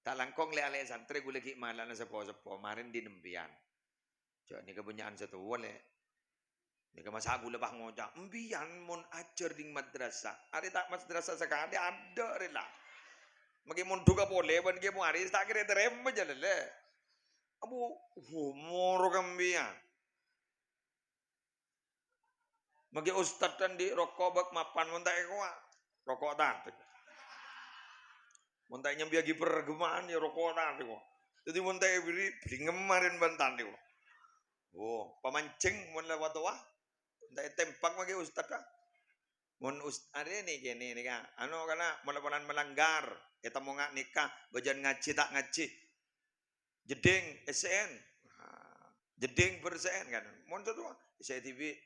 Ta' langkong lè'-alè' santrè ghulâ ghi' malana sepo-sepo, marèn dhi' sampèyan. Jhâ' nèka bânnya'an sè towa, lè'. Nèka masa' ghulâ pas ngoca', "Mbiyan mon ajhâr dhi' madrasah, arè ta' madrasah sakalè adâ' rè la." Mangkè mondhughâ polè bân Kè Muaris ta' kèra ètarèma jhâ' lè'. Abu, umur ka mbiyan. Mangkè ustad andi' roko' bâk mapan, mon ta' èkowa, roko' tadâ'. Mon ta' ènyambiyaghi parghâma'an, ya roko' tadâ'. Dhâddhi mon ta' èbèrri', bhâlingem marèn bân tadâ'. Wo, pamanjheng mon la watowa, mon ta' ètèmbhâk mangkè ustad, ah. Mon ust-, arè nèkè, nè-, nèka, anu, kana', mon la polana malanggar, ètemmo nga' nèka, bâjâna ngajhi ta' ngajhi. Jeddhing, S N. Nah, jeddhing ber-S N kan. Mon sè towa, S N dhibi'.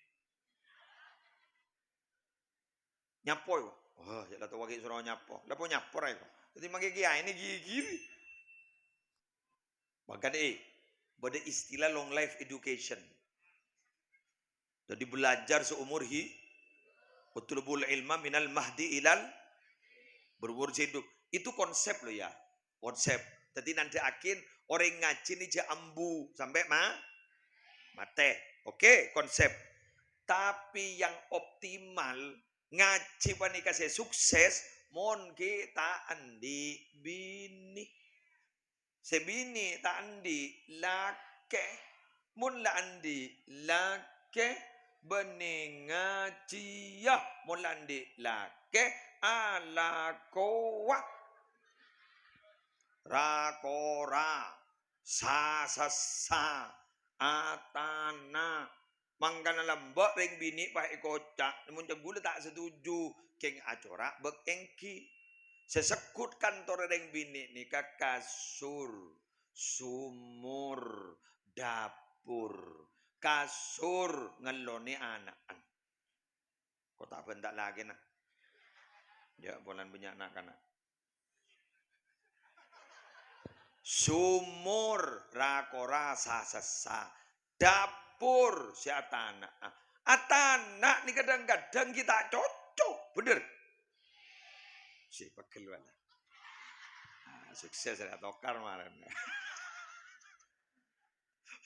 Nyapo, ya. Wah, ya la towa ghi' soro nyapo. La po nyapo ra, ya. Dhâddhi mangkè kiyaè nè ghi-, ghiri. Mangkana, eh, bâdâ istilah long life education. Jadi belajar seumur hi-, "Utlubul ilma minal mahdi ilal," berumur hidup. Itu konsep loh ya. Konsep. Jadi nandhâ'aghi orèng ngajhi nè jhâ' ambu sampè' ma-, matè. Oke, konsep. Tapi yang optimal, ngajhi panèka sè sukses, mon ghi' ta' andi' binè. Sè binè ta' andi' lakè. Mon la andi' lakè, bânnè ngajhiyâ. Mon la andi' lakè, alakowa. Ra-kora, sa-sassa, atana, Mangkana lambâ' rèng binè' pas èkoca', mon ca'na ghulâ ta' setuju, kèng acora' bâk ènggi. Sè segghut kantorra rèng binè' nèka kasur, sumur, dapur. Kasur ngellonè ana'na. Ko' ta' bânta' lakèna. Jhâ' polana bânnya' na'-kana'. Somor ra-kora sa-sassa. Dapor sè atana'a. Atana' nèka dhâng-kadhâng ghi' ta' cocok, bhender? Sè pegel bâ'na. Ah, sukses ra tokar marèn.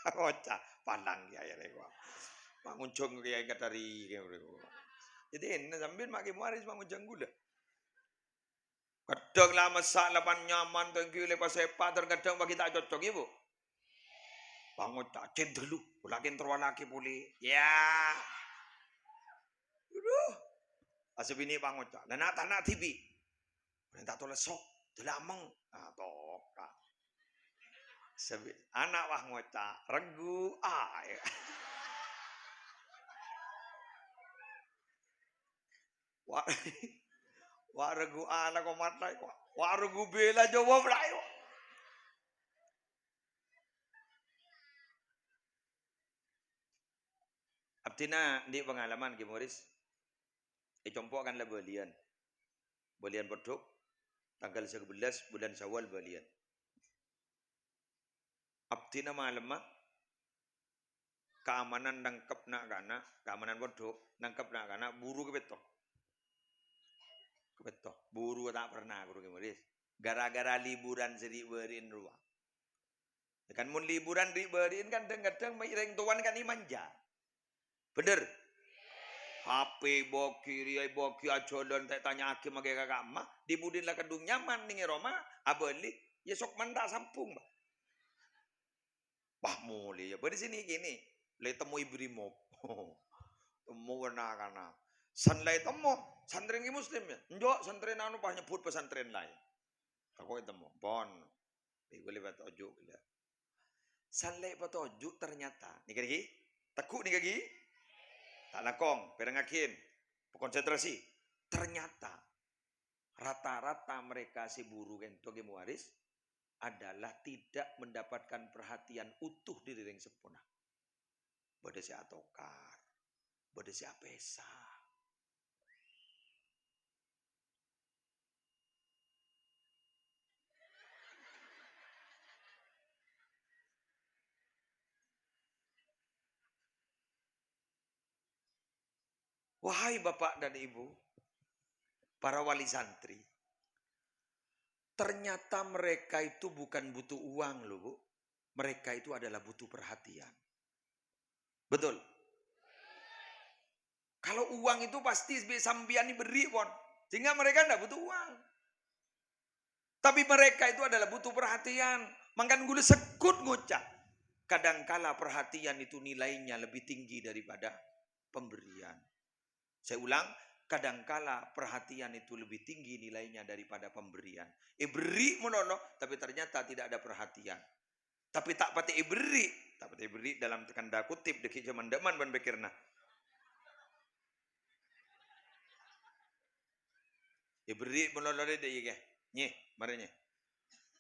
Ngoca', "Pandang kiyaè rèko. Pangonjhâng kiyaè katari rèko." Jadi, sampèyan ma' Kè Muwaris pangonjhâng ghulâ. Kadhâng la messa' la pan nyaman, tèngghi lè pasèpa', dhâng-kadhâng bâgi ta' cocok, yâ, Bu? Pangoca', "Cèn dalu, la kèn terro alakè polè." Ya. Aduh. Asabinè pangoca', "La na'-tana' dhibi'." Orèng ta' tola sok, dalameng. Nah, toka. Sabi-, ana' wah ngoca', "Renggu aè." Wa-, wa renggu ana' komat laè, wa, wa renggu bela jawab laè, wa. Abdhina andi' pangalaman, Kè Muwaris. È compo' kan la bâliyân. Bâliyân pondhuk, tangghâl sabellâs bulân Syawal bâliyân. Abdhina malemma, kaamanan nangkep na'-kana', kaamanan pondhuk, nangkep na'-kana', buru kapètto. Kapètto. Buru ta' perna, ghuru Kè Muwaris. Gara-gara liburan sè ri'-bâri'en rowa. Kan mon liburan ri'-bâri'en kan dhâng-kadhâng orèng towana kan èmanja. Bhender? H P bâgi, rèya bâgi, ajhâlân ta' ètanya'aghi makè ka kamma, di-budina la kadhung nyaman neng è roma, abâli, yâ sok menta sambung, Pak. Wah, molè, yâ. Bâdâ sè nèkè, lè temmo è Brimob. Temmo na'-kana'. San la ètemmo, santrèna Kè Muslim, yâ. Enjâ', santrèna anu pas nyebbhut pesantren laèn. Tako' ètemmo. Pon. Èghuli patoju' ghellâ'. San la èpatoju' ternyata. Nèka ghi? Tegghu' nèka ghi? Ta' langkong, pèrengngaghi. Konsentrasi. Ternyata rata-rata mereka sè buru kento Kè Muwaris adalah tidak mendapatkan perhatian utuh dâri rèng seppona. Bâdâ sè atokar, bâdâ sè apèsa. Wahai Bapak dan Ibu, para wali santri, ternyata mereka itu bukan butuh uang loh, Bu. Mereka itu adalah butuh perhatian. Betul? Kalau uang itu pasti bi' sampèyan èberri', pon. Sehingga mereka ndak butuh uang. Tapi mereka itu adalah butuh perhatian. Mangkana ghulâ segghut ngoca', kadangkala perhatian itu nilainya lebih tinggi daripada pemberian. Saya ulang, kadangkala perhatian itu lebih tinggi nilainya daripada pemberian. Èberri' malolo, tapi ternyata tidak ada perhatian. Tapi ta' patè èberri', ta' patè èberri' dalam tanda kutip, dâgghi' jhâman dâ'emman bân pèkkèranna. Èberri' malolo rè dâ' iyâ, Kè. Nyè, marè nyè.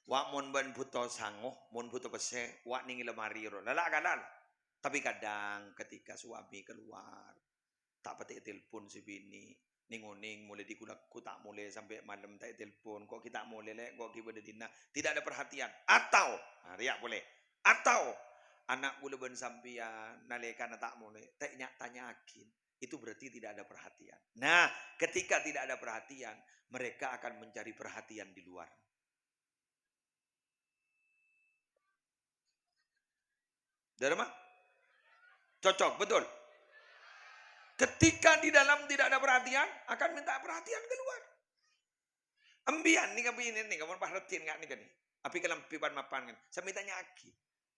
Wa' mon bâ'na bhuto sango, mon bhuto pèssè, wa' neng è lemari ro. Lala kalal. Tapi kadang ketika suami keluar, ta' patè ètelpon sè binè', neng-oneng molè dighu-lagghu ta' molè sampè' malem ta' ètelpon, engko' ghi' ta' molè, Lè', engko' ghi' bâdâ dinna', tidak ada perhatian. Atau, nah, rèya polè. Atau, ana' ghulâ bân sampèyan nalèkana ta' molè, ta' nya-, tanya'aghi. Itu berarti tidak ada perhatian. Nah, ketika tidak ada perhatian, mereka akan mencari perhatian di luar. Dârma? Cocok, betul. Ketika di dalam tidak ada perhatian, akan minta perhatian keluar. Embiyan nèka binè nèka mon pas reddhin nga' nèka nè. Abhi kalambhi pan-mapan kan. Sambi tanya'aghi.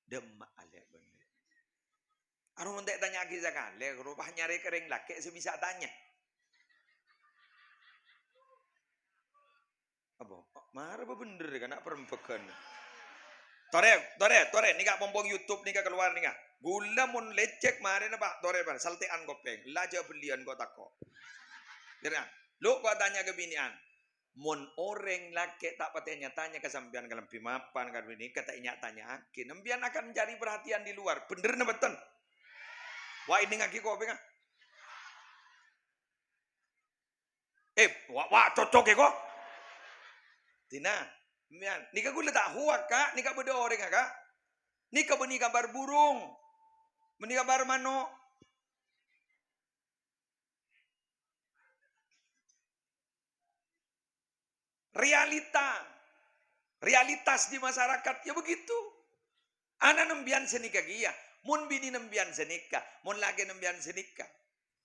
Dâmma'a Lè' bân Lè'. Arowa mon ta' ètanya'aghi sakalè, ghuru pas nyarè ka rèng lakè' sè bisa tanya. Apa? Mara bhender kana' parembhâghân. Torè, torè, torè, nèka pompong YouTube nèka kalowar nèka. Ghulâ mon lècèk marèna, Pak, torè, Pak, saltè'an kopèng. La jhâ' belliyân ko' tako'. Kèra, lu ko' tanya ka binè'an. Mon orèng lakè' ta' patè nya-tanya ka sampèyan kalambhi mapan ka binè', ka ta' nya-tanya'aghi. Sampèyan akan mencari perhatian di luar. Bhender napa bhunten? Wa' ènèngngaghi kopèngnga. Eh, wa', wa', cocok è ko'. Dina, Mèyan, nèka ghulâ ta' hoak, Ka'. Nèka bâdâ orèngnga, Ka'. Nèka bânnè kabhâr burung. Bânnè kabhâr mano'. Realita. Realitas di masyarakat, ya begitu. Ana' nembiyân sanèka kèya, mon binè nembiyân sanèka, mon lakè nembiyân sanèka.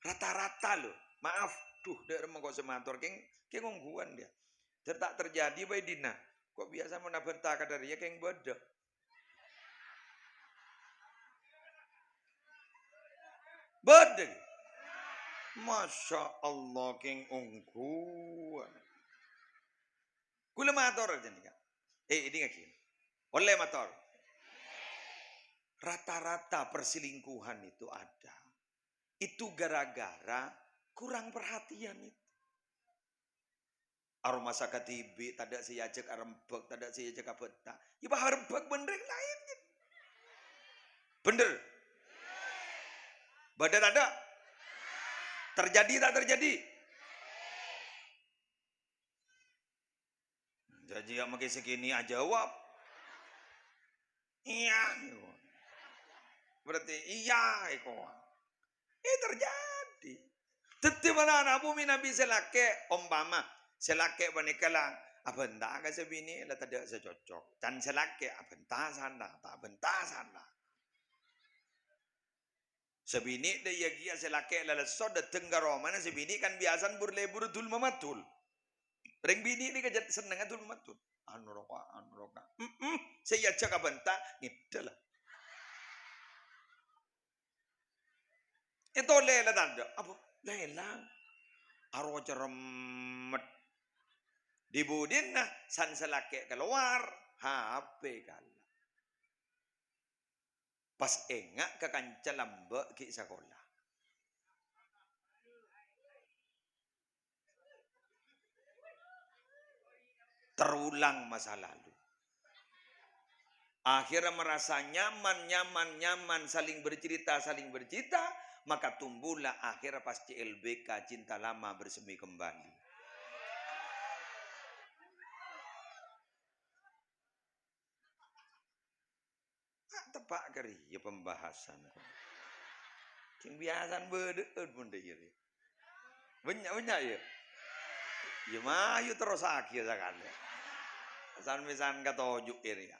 Rata-rata, lho. Maaf, duh, dâ' remma ko' sè mator, kèng, kèng ongghuwân, ya. Ter-, ta' terjadi bhâi dinna. Ko' biyasa mon abhânta kadhâriyâ kèng bâdâ. Bâdâ. Masya Allah, kèng ongghuwân. Ghulâ mator jâ nèka. Eh, èdingngaghi. Ollè mator. Rata-rata perselingkuhan itu ada. Itu gara-gara kurang perhatian itu. Aromasa kadhibi', tadâ' sè èajhâk arembhâk, tadâ' sè èajhâk abhânta. Ya, pas arembhâk bân rèng laèn, gitu. Bhender? Bâdâ tadâ'? Terjadi tak terjadi? Jhâjhiyâ mangkè sè kènè' ajâwâb. Iyâ, èko. Berarti iyâ, èko. Eh, terjadi. Dhâddhi, mala ana' bhumè nabi sè lakè', ompama, sè lakè' panèka la abhânta ka sè binè', la tadâ' sè cocok. Can sè lakè' abhânta sana, ta' abhânta sana. Sè binè' dâ' iyâ kèya sè lakè' la lesso dâteng ka romana sè binè' kan biyasana bur-lebur dul-mamadul. Rèng binè' nèka jhât sennengnga dul-mamadul. Anu rowa, anu rowa. Mm-mm. Sè èajhâk abhânta, ngèdhâ la. Ètolè la tadâ'. Apa? Lèlang. Aro ceremmet. Di budina san sè lakè' kalowar, H P kala. Pas enga' ka kanca lambâ' ghi' sakola. Terulang masa lalu. Akhirnya merasa nyaman, nyaman, nyaman, saling bercerita, saling bercerita, maka tumbuhlah akhirnya pas C L B K, cinta lama bersemi kembali. Ta' teppa' ka rèya pembahasan. Sing biyasana bâdâ'ân mon dâ' iyâ rèya. Bânnya', bânnya' iyâ. Iyâ, mayu terrossaghi sakalè. San-mèsan katoju' iyâ rèya.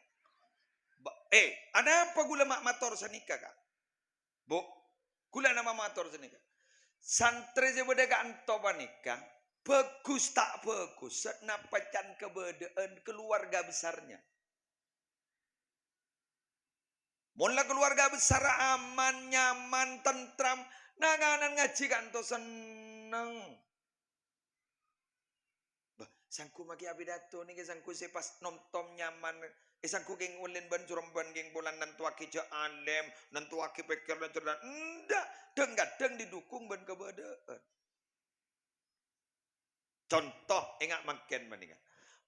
Ba-, eh, anapa ghulâ ma-, mator sanèka, Ka'? Bu, ghulâ anapa mator sanèka. Santrè sè bâdâ ka'anto panèka, bhâghus ta' bhâghus, sanapa can kabâdâ'ân keluarga besarnya. Mon la keluarga besar aman, nyaman, tentram, na-, nganan ngajhi ka'anto senneng. Bâh, sèngko' makè apidato nèka sèngko' sè pas nonton nyaman. Eh, sèngko' kèng ollèna bân-, jurembân kèng polana nantowaghi jhâ' alèm, nantowaghi pèkkèranna cerdas. Endâ', dhâng-kadhâng didukung bân kabâdâ'ân. Conto, enga' mangkèn panèka.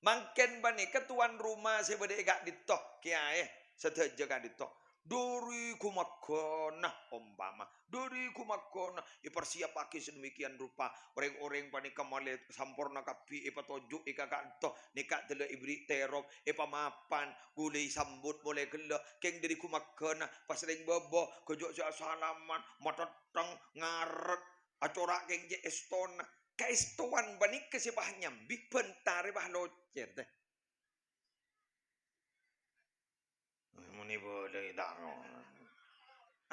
Mangkèn panèka towan roma sè bâdâ è ka'dinto, kèyaè sadhâjâ ka'dinto. Dâri ghumagghâna, ompama, dâri ghumagghâna èparsiyappaghi sademikian rupa. Orèng-orèng panèka malè samporna kabbhi èpatoju' è ka ka'dinto, nèka dâlla èberri' tèrop, èpamapan, ghulâ èsambut molè ghellâ', kèng dâri ghumagghâna, pas rèng bâbâ, ghâjâ' sè asalaman, matèttèng, ngarep, acora' kèng cè' èstona. Kaèstowan panèka sè pas nyambi, bhântarè pas locèr, tè. Mon è bâdâ è taro.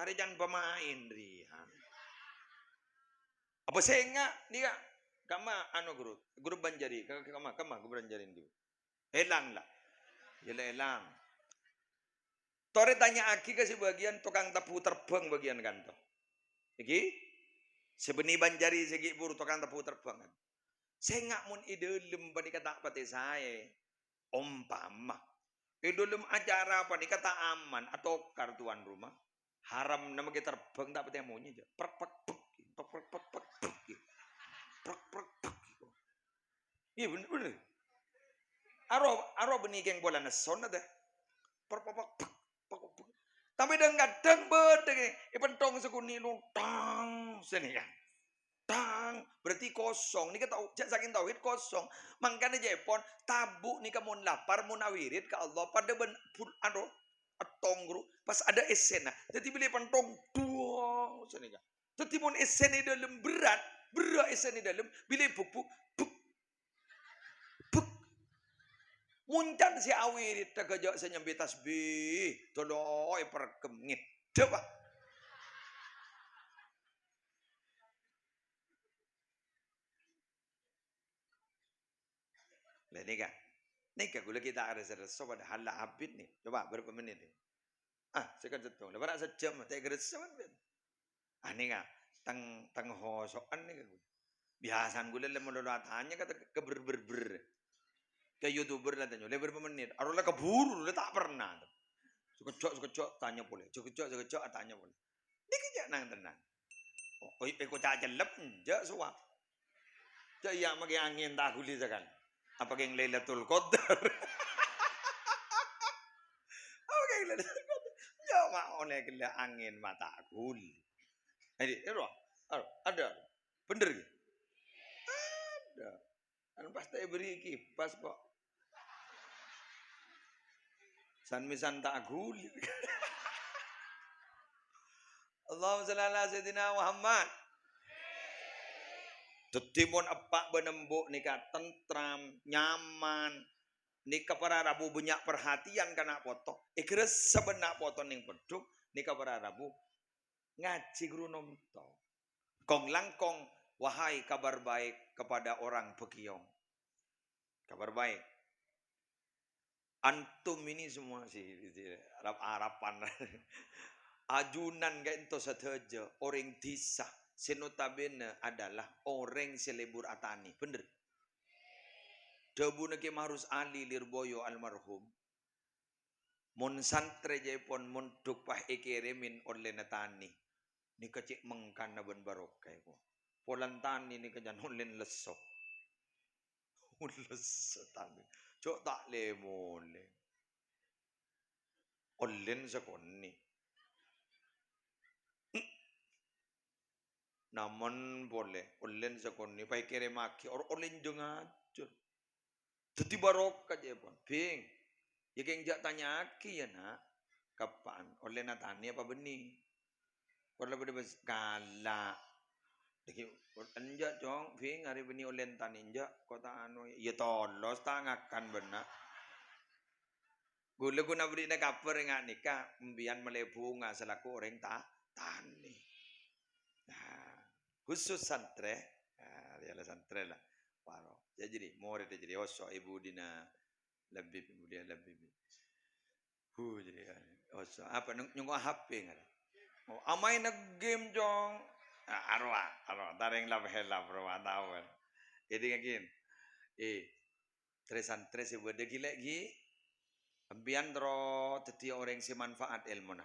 Arè can pemain rèya. Apa sènga' nèka? Kamma anu, Guru? Guru Banjari, ka-, ka-, kamma, kamma Guru Banjari nèka? Èlang, la. Yâ, la èlang. Torè tanya'aghi ka sè bâgiyân tokang tabu terbang bâgiyân ka'dinto. Ènggi? Sè bânnè Banjari sè ghi' buru tokang tabu terbang. Sènga' mon è dâlem panèka ta' patè saè. Ompama, è dâlem acara panèka ta' aman, atokar towan roma. Haramna makè terbang ta' patè amonyè, jâ. Prek, prek, prek. Prek, prek, prek, prek, prek. Prek, prek, prek. Iyâ, bhender, bhender. Aro, aro bânnè kèng polana sonnat, yâ. Prek, prek, prek, prek, prek, prek. Tapè dhâng-kadhâng bâdâ kèng, èpèntong sakonè' lontang, sènè, yâ. Tang, berarti kosong. Nèka tau, jhâ' sakèng tauhid kosong. Mangkana jhâ' èpon, tabu' nèka mon lapar, mon awirid ka Allah, padâ bân bul-, anu, ètong, guru, pas ada èssèna. Dhâddhi bilâ èpèntong, duwang, sanèka. Dhâddhi mon èssèna è dâlem berat, berrâ' èssèna è dâlem, bilâ èbuk-buk, buk, buk, moncan sè awirid, tagâjâ' sè nyambi tasbih, dolo èpergem, ngèdhep, Pak. Lah, nèka. Nèka ghulâ ghi' ta' res-, resso padahal la abit nè. Coba berapa menit nè? Ah, sèkon sèttong. Lah, para' sajjhâm, ta' èresso kan, Ben? Ah, nèka. Teng, teng hoso'an nèka ghulâ. Biyasana ghulâ lem lolo atanya kata ke ber-ber-ber. Ke YouTuber la tanya, "Lè berapa menit?" Aro la kabhuru, la ta' pernah. Sakejjhâ', sakejjhâ', tanya polè. Sakejjhâ', sakejjhâ', tanya polè. Nèka jhâ' nang-tennang. Oh, oh, èkoca' cellep, enjâ' sowa. Jhâ' iyâ makè angèn ta' ghuli sakalè. Apa kèng Lailatul Qadar? Apa kèng Lailatul Qadar? Jhâ' ma' ollè ghellâ' angèn ma' ta' ghuli. Jadi, ero, ero, ada. Bener ghi? Ada. Kan pas ta' èberri' kipas kok. San-mèsan ta' ghuli. Allahumma shalli ala Sayyidina Muhammad. Dhâddhi mon eppa' bân embu' nèka tentram, nyaman, nèka para rabu bânnya' parhatèyan ka na' poto, ègressa bân na' poto neng pondhuk, nèka para rabu ngajhi ghuru nomto. Kong-langkong, wahai kabar baik kepada orang Begiong. Kabar baik. Antum ini semua sih, sih, Arab-Araban. Ajunan ka'dinto sadhâjâ orèng dhisa sè notabene adalah orèng sè lebur atanè. Bener? Dhâbuna Kè Marus Ali Lirboyo almarhum, "Mon santrè jhâ' èpon mondhuk pas èkèrèmè ollèna tanè, nèka cè' mengkana bân barokah, èko. Polana tanè nèka jhân ollèna lesso." Lesso tanè. Jhâ' ta' lè-molè. Ollèna sakonè'. Namen polè, ollèna sakonè', pas èkèrèmmaghi, or-, ollèna jhâng ajhâr. Dhâddhi barokah, jhâ' èpon. "Bhing, yâ kèng jhâ' tanya'aghi, yâ, Na'. Kapan ollèna tanè apa bânnè?" Kor la padâ bâs-, kala'. Lagi, "Enjâ', Cong, Bhing, arè bânnè ollèna tanè, enjâ', ko' ta' anu, yâ tolos ta' ngakan bâ'na." Ghulâ ghun abherri'na kabhâr ènga' nèka, empèyan mellè bhunga salaku orèng ta-, tanè. Nah, khusus santrè. Nah, rèya la santrè la. Paro. Jhâ' jârèya, morèdda jârèya, oso' è budina Labib, budina Labib. Hu, jârèya. Oso'. Apa, nyong-, nyongko' H P ngarè? Oh, amaèn game, Cong. Ah, arowa, arowa. Tarèng lap-helap, rowa, tao, kan. Jadi, ngagin. Eh, Trè-santrè sè bâdâ ghi' lè' ghi', empèyan terro dhâddhiyâ orèng sè manfaat èlmona.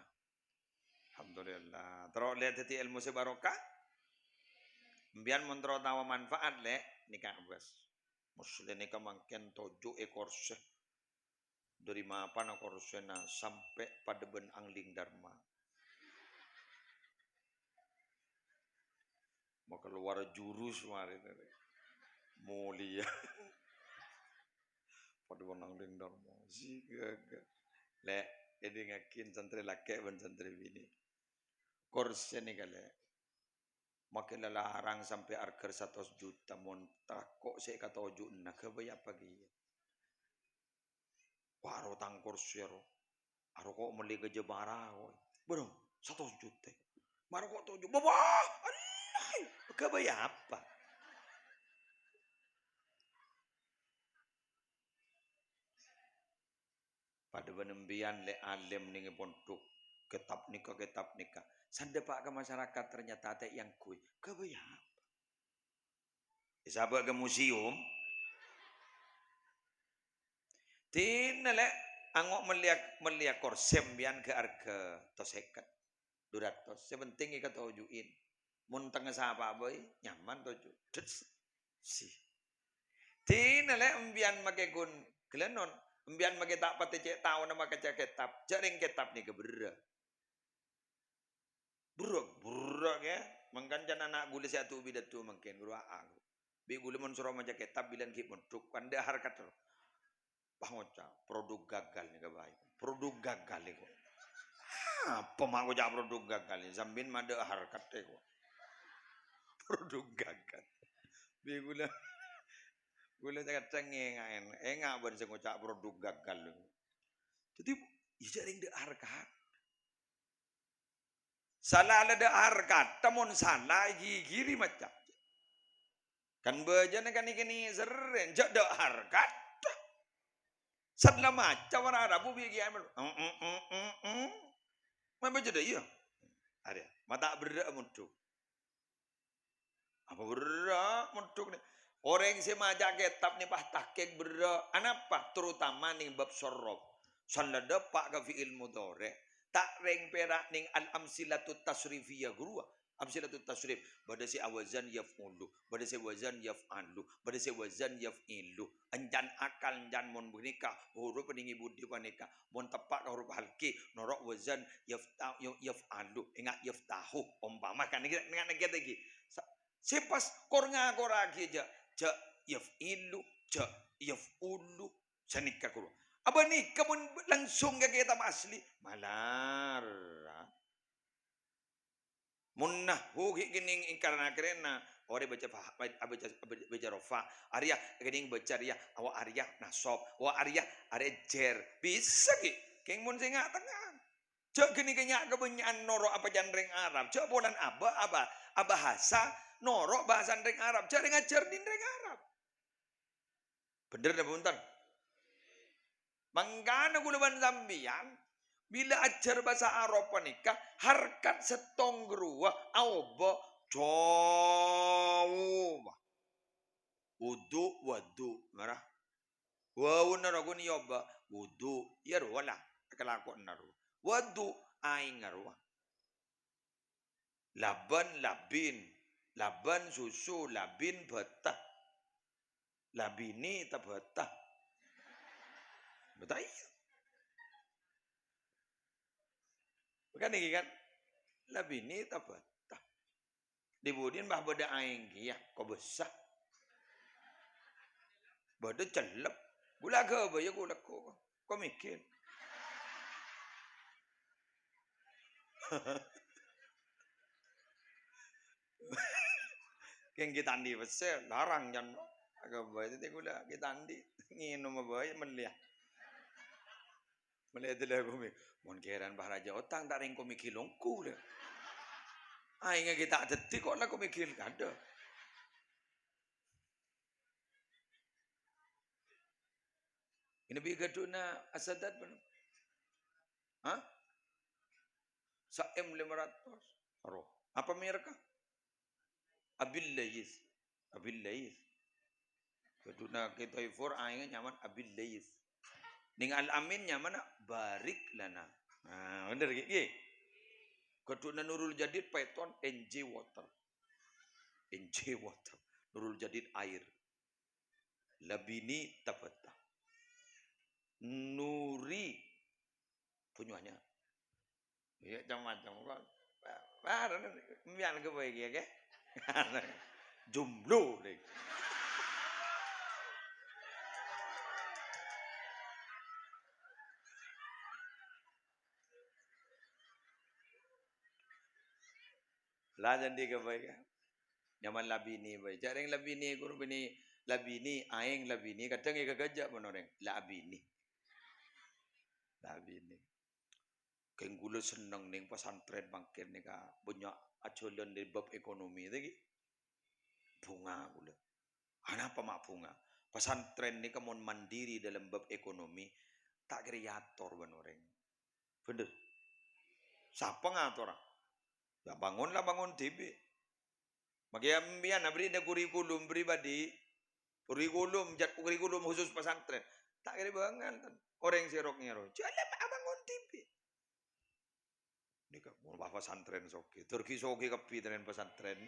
Alhamdulillah. Terro lè' dhâddhi èlmo sè barokah. Empèyan mon terro tao manfaat, lè', nèka, bos. Muslèh nèka mangkèn toju' è korsè. Dâri mapana korsèna sampè' padâ bân angling dharma. Makalowar jurus marèna. Molèya. Padâ bân angling dharma. Sigaga. Lè', èdingngaghi santrè lakè' bân santrè binè'. Korsè nèka, lè'. Makè lalarang sampè' arghâ satos juta, mon tako' sè èkatoju'na, ghâbây apa kèya? Wah, aro tang korsè aro. Aro ko' mellè ka Jepara ko'. Bârâmpa? Satos juta. Maro ko' toju'. Bapa! Allah! Ghâbây apa? Padâ bân empèyan lè' alèm nèng è pondhuk. Kètab nèka, kètab nèka. Sandhâpa' ka masyarakat ternyata ta' èyangghuy. Ghâbây apa? Èsabâ' ka museum. Dinah, lè', ango' mellèya, mellèya korsè empèyan ghâ' arghâ to sèket, du ratos. Sè penting èkatoju'in. Mon tengnga sapa bhâi, nyaman toju'. Dets. Si. Dinah, lè', empèyan makè ghun ghâlânon. Empèyan makè ta' patè cè' taona makaca kètab. Jhâ' rèng kètab nèka berrâ'. Berrâ', berrâ' kè. Mangkana can ana' ghulâ sè adu-, bidhâdu mangkèn, ghuru a'a. Bi' ghulâ mon soro maca kètab bilân ghi' mondhuk, kan dâ' harkat. Pas ngoca', "Produk gagal nèka bhâi. Produk gagal nèko." Apa ma' ngoca' produk gagal? Sampèyan ma' dâ' harkat nèko. Produk gagal. Bi' ghulâ, ghulâ kadhâng ngènga'è, enga' bân sè ngoca' produk gagal. Dhâddhi, iyâ jhâ' rèng dâ' harkat. Sala la dâ' harkat, mon sala èghighiri maca. Kan bâjâna kan èkènè serrèn, jhâ' dâ' harkat. Sat la maca wara rabu bi' ghi' amèl. Em, em, em, em, em. Ma' bâjâ dâ' iyâ. Arèya, ma' ta' berrâ' mondhuk. Apa berrâ' mondhuk nè? Orèng sè maca kètab nè pas tahqiq berrâ'. Anapa? Terutama nèng bab sorof. Sala dâpa' ka fi'il mudhari'. Ta' rèng pèra' nèng al-amsilatut tasrifiyah ghâruwa. Amsilatut tasrif. Bâdâ sè awazan yaf'ulu. Bâdâ sè wazan yaf'alu. Bâdâ sè wazan yaf'ilu. Èncan akal, èncan mon ghânèka. Huruf nèng è budi panèka. Mon teppa' ka huruf halqi, noro' wazan yafta-, ya-, yaf'alu, enga' yaftahu, ompama kan, enga', enga', enga' lagi. Sa-, sè pas kor-ngakorraghi jhâ', jhâ' yaf'ilu, jhâ' yaf'ulu, sanèka kor-, abâ nèka mon langsung ka kètab asli, malarat. Mon nahwu ghi' kènèng èngkar nakarèna, orèng bâca fa-, bâca, bâca rofa'. Arèya kènèng bâca rèya, awa arèya nasab. Awa arèya, arèya jer. Bisa ghi'. Kèng mon sè nga'-tengnga. Jhâ' ghânèka nya' kabânnya'an noro' apa can rèng Arab. Jhâ' polana abâ-, abâ-, abhâhasa noro' bhâsana rèng Arab. Jhâ' rèng ajhâr dhin rèng Arab. Bhender napa bhunten? Mangkana kaulâ bân sampèyan, bilâ ajhâr bhâsa Arab panèka, harkat sèttong ghâruwa aobâ jhâu. Wudu, wadu, mara. Wawuna rowa ghun èobâ wudu, iyâ rowa la, kalakowanna rowa. Wadu, aèngnga rowa. Laban, labin. Laban, susu, labin, bâta. Labini, ta bâta. Bâta iyâ. Bukan iki kan? Labini, ta bâta. Di budin bah bâdâ aèng kèya, kobâsa. Bâdâ cellep. Ghulâ ghâbây iyâ ghulâ ko. Ko mègil. Kèng ghi' ta' andi' pèssè, larang can. Agâbây tètè ghulâ ghi' ta' andi'. Ngènom bhâi mellèya. Mellèya dâlâ ko mè-, mon kèran bâ rajâ otang ta' rèng ko mègil ongghu lè. Aèngnga ghi' ta' dhâddhi ko la ko mègil kadâ. Ini bi' ghâdhuwânna As-Sadat bân. Hah? Sa'em lèma ratos. Aro. Apa merekka? Abil Lais. Abil Lais. Ghâdhuwânna Kè Toifur aèngnga nyamana Abil Lais. Nèng Al-Amin nyamana Barik Lana. Nah, bhender ghi, ghi? Ghâdhuwânna Nurul Jadid Python N J Water. N J Water. Nurul Jadid air. Labini ta bâta. Nuri. Bhunyuwanya. Iyâ, macem-macem. Kok, wah, wah, mbiyan ghâbây kèya, kè? Jomblo, deh. La jhâ' andi' ghâbây, kè? Nyamana labini bhâi. Jhâ' rèng labini, ghuru bini, labini, aèng labini. Kadhâng èghâghâjâ' bân orèng. Labini. Labini. Kèng ghulâ senneng nèng pesantren mangkèn nèka bânnya' ajhâlân è bab ekonomi, ta' ghi? Bhunga ghulâ. Anapa ma' bhunga? Pesantren nèka mon mandiri dalam bab ekonomi, ta' kèra èator bân orèng. Bhender. Sapa ngatora? Yâ, bangun la bangun dhibi'. Makè sampèyan aberri'na kurikulum pribadi. Kurikulum, jhât kurikulum khusus pesantren. Ta' kèra bângal, ten. Orèng sè rok-ngèrok. Jhâ' la abangun dhibi'. Nèka, mon pas pesantren soghi. Tor ghi' soghi kabbhi tren pesantren.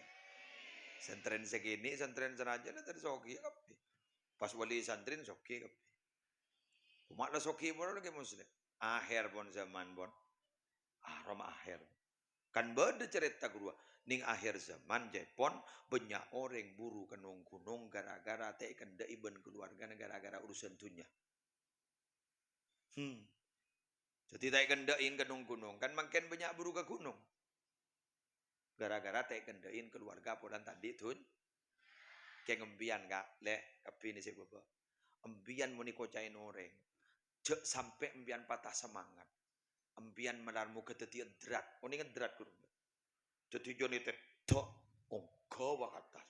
Santren sè kènè', santren sè rajâ, la tadi soghi kabbhi. Pas wali santri soghi kabbhi. Coma la soghi pon lagi muslim. Akhèr pon zaman pon. Arom akhèr. Kan bâdâ carèta ghâruwa. Neng akhir zaman, ca'èpon, bânnya' orèng buru ka nong-ghunong gara-gara ta' èkendhâ'i bân kalowargana gara-gara urusan dhunnya. Hmm. Dhâddhi ta' èkendhâ'in ka nong-ghunong, kan mangkèn bânnya' buru ka ghunong. Gara-gara ta' èkendhâ'in kalowarga polana ta' andi' dhun-, kèng empiyan, Ka', Lè', kabbhi nè sè bâbâ. Empiyan mon èkoca'è orèng, jhâ' sampè' empiyan patah semangat. Empiyan malar moghâ dhâddhi edrat. Onèng edrat, ghuru? Dhâddhi jhâ' nè tèdhâ', ongghâ wa ka attas.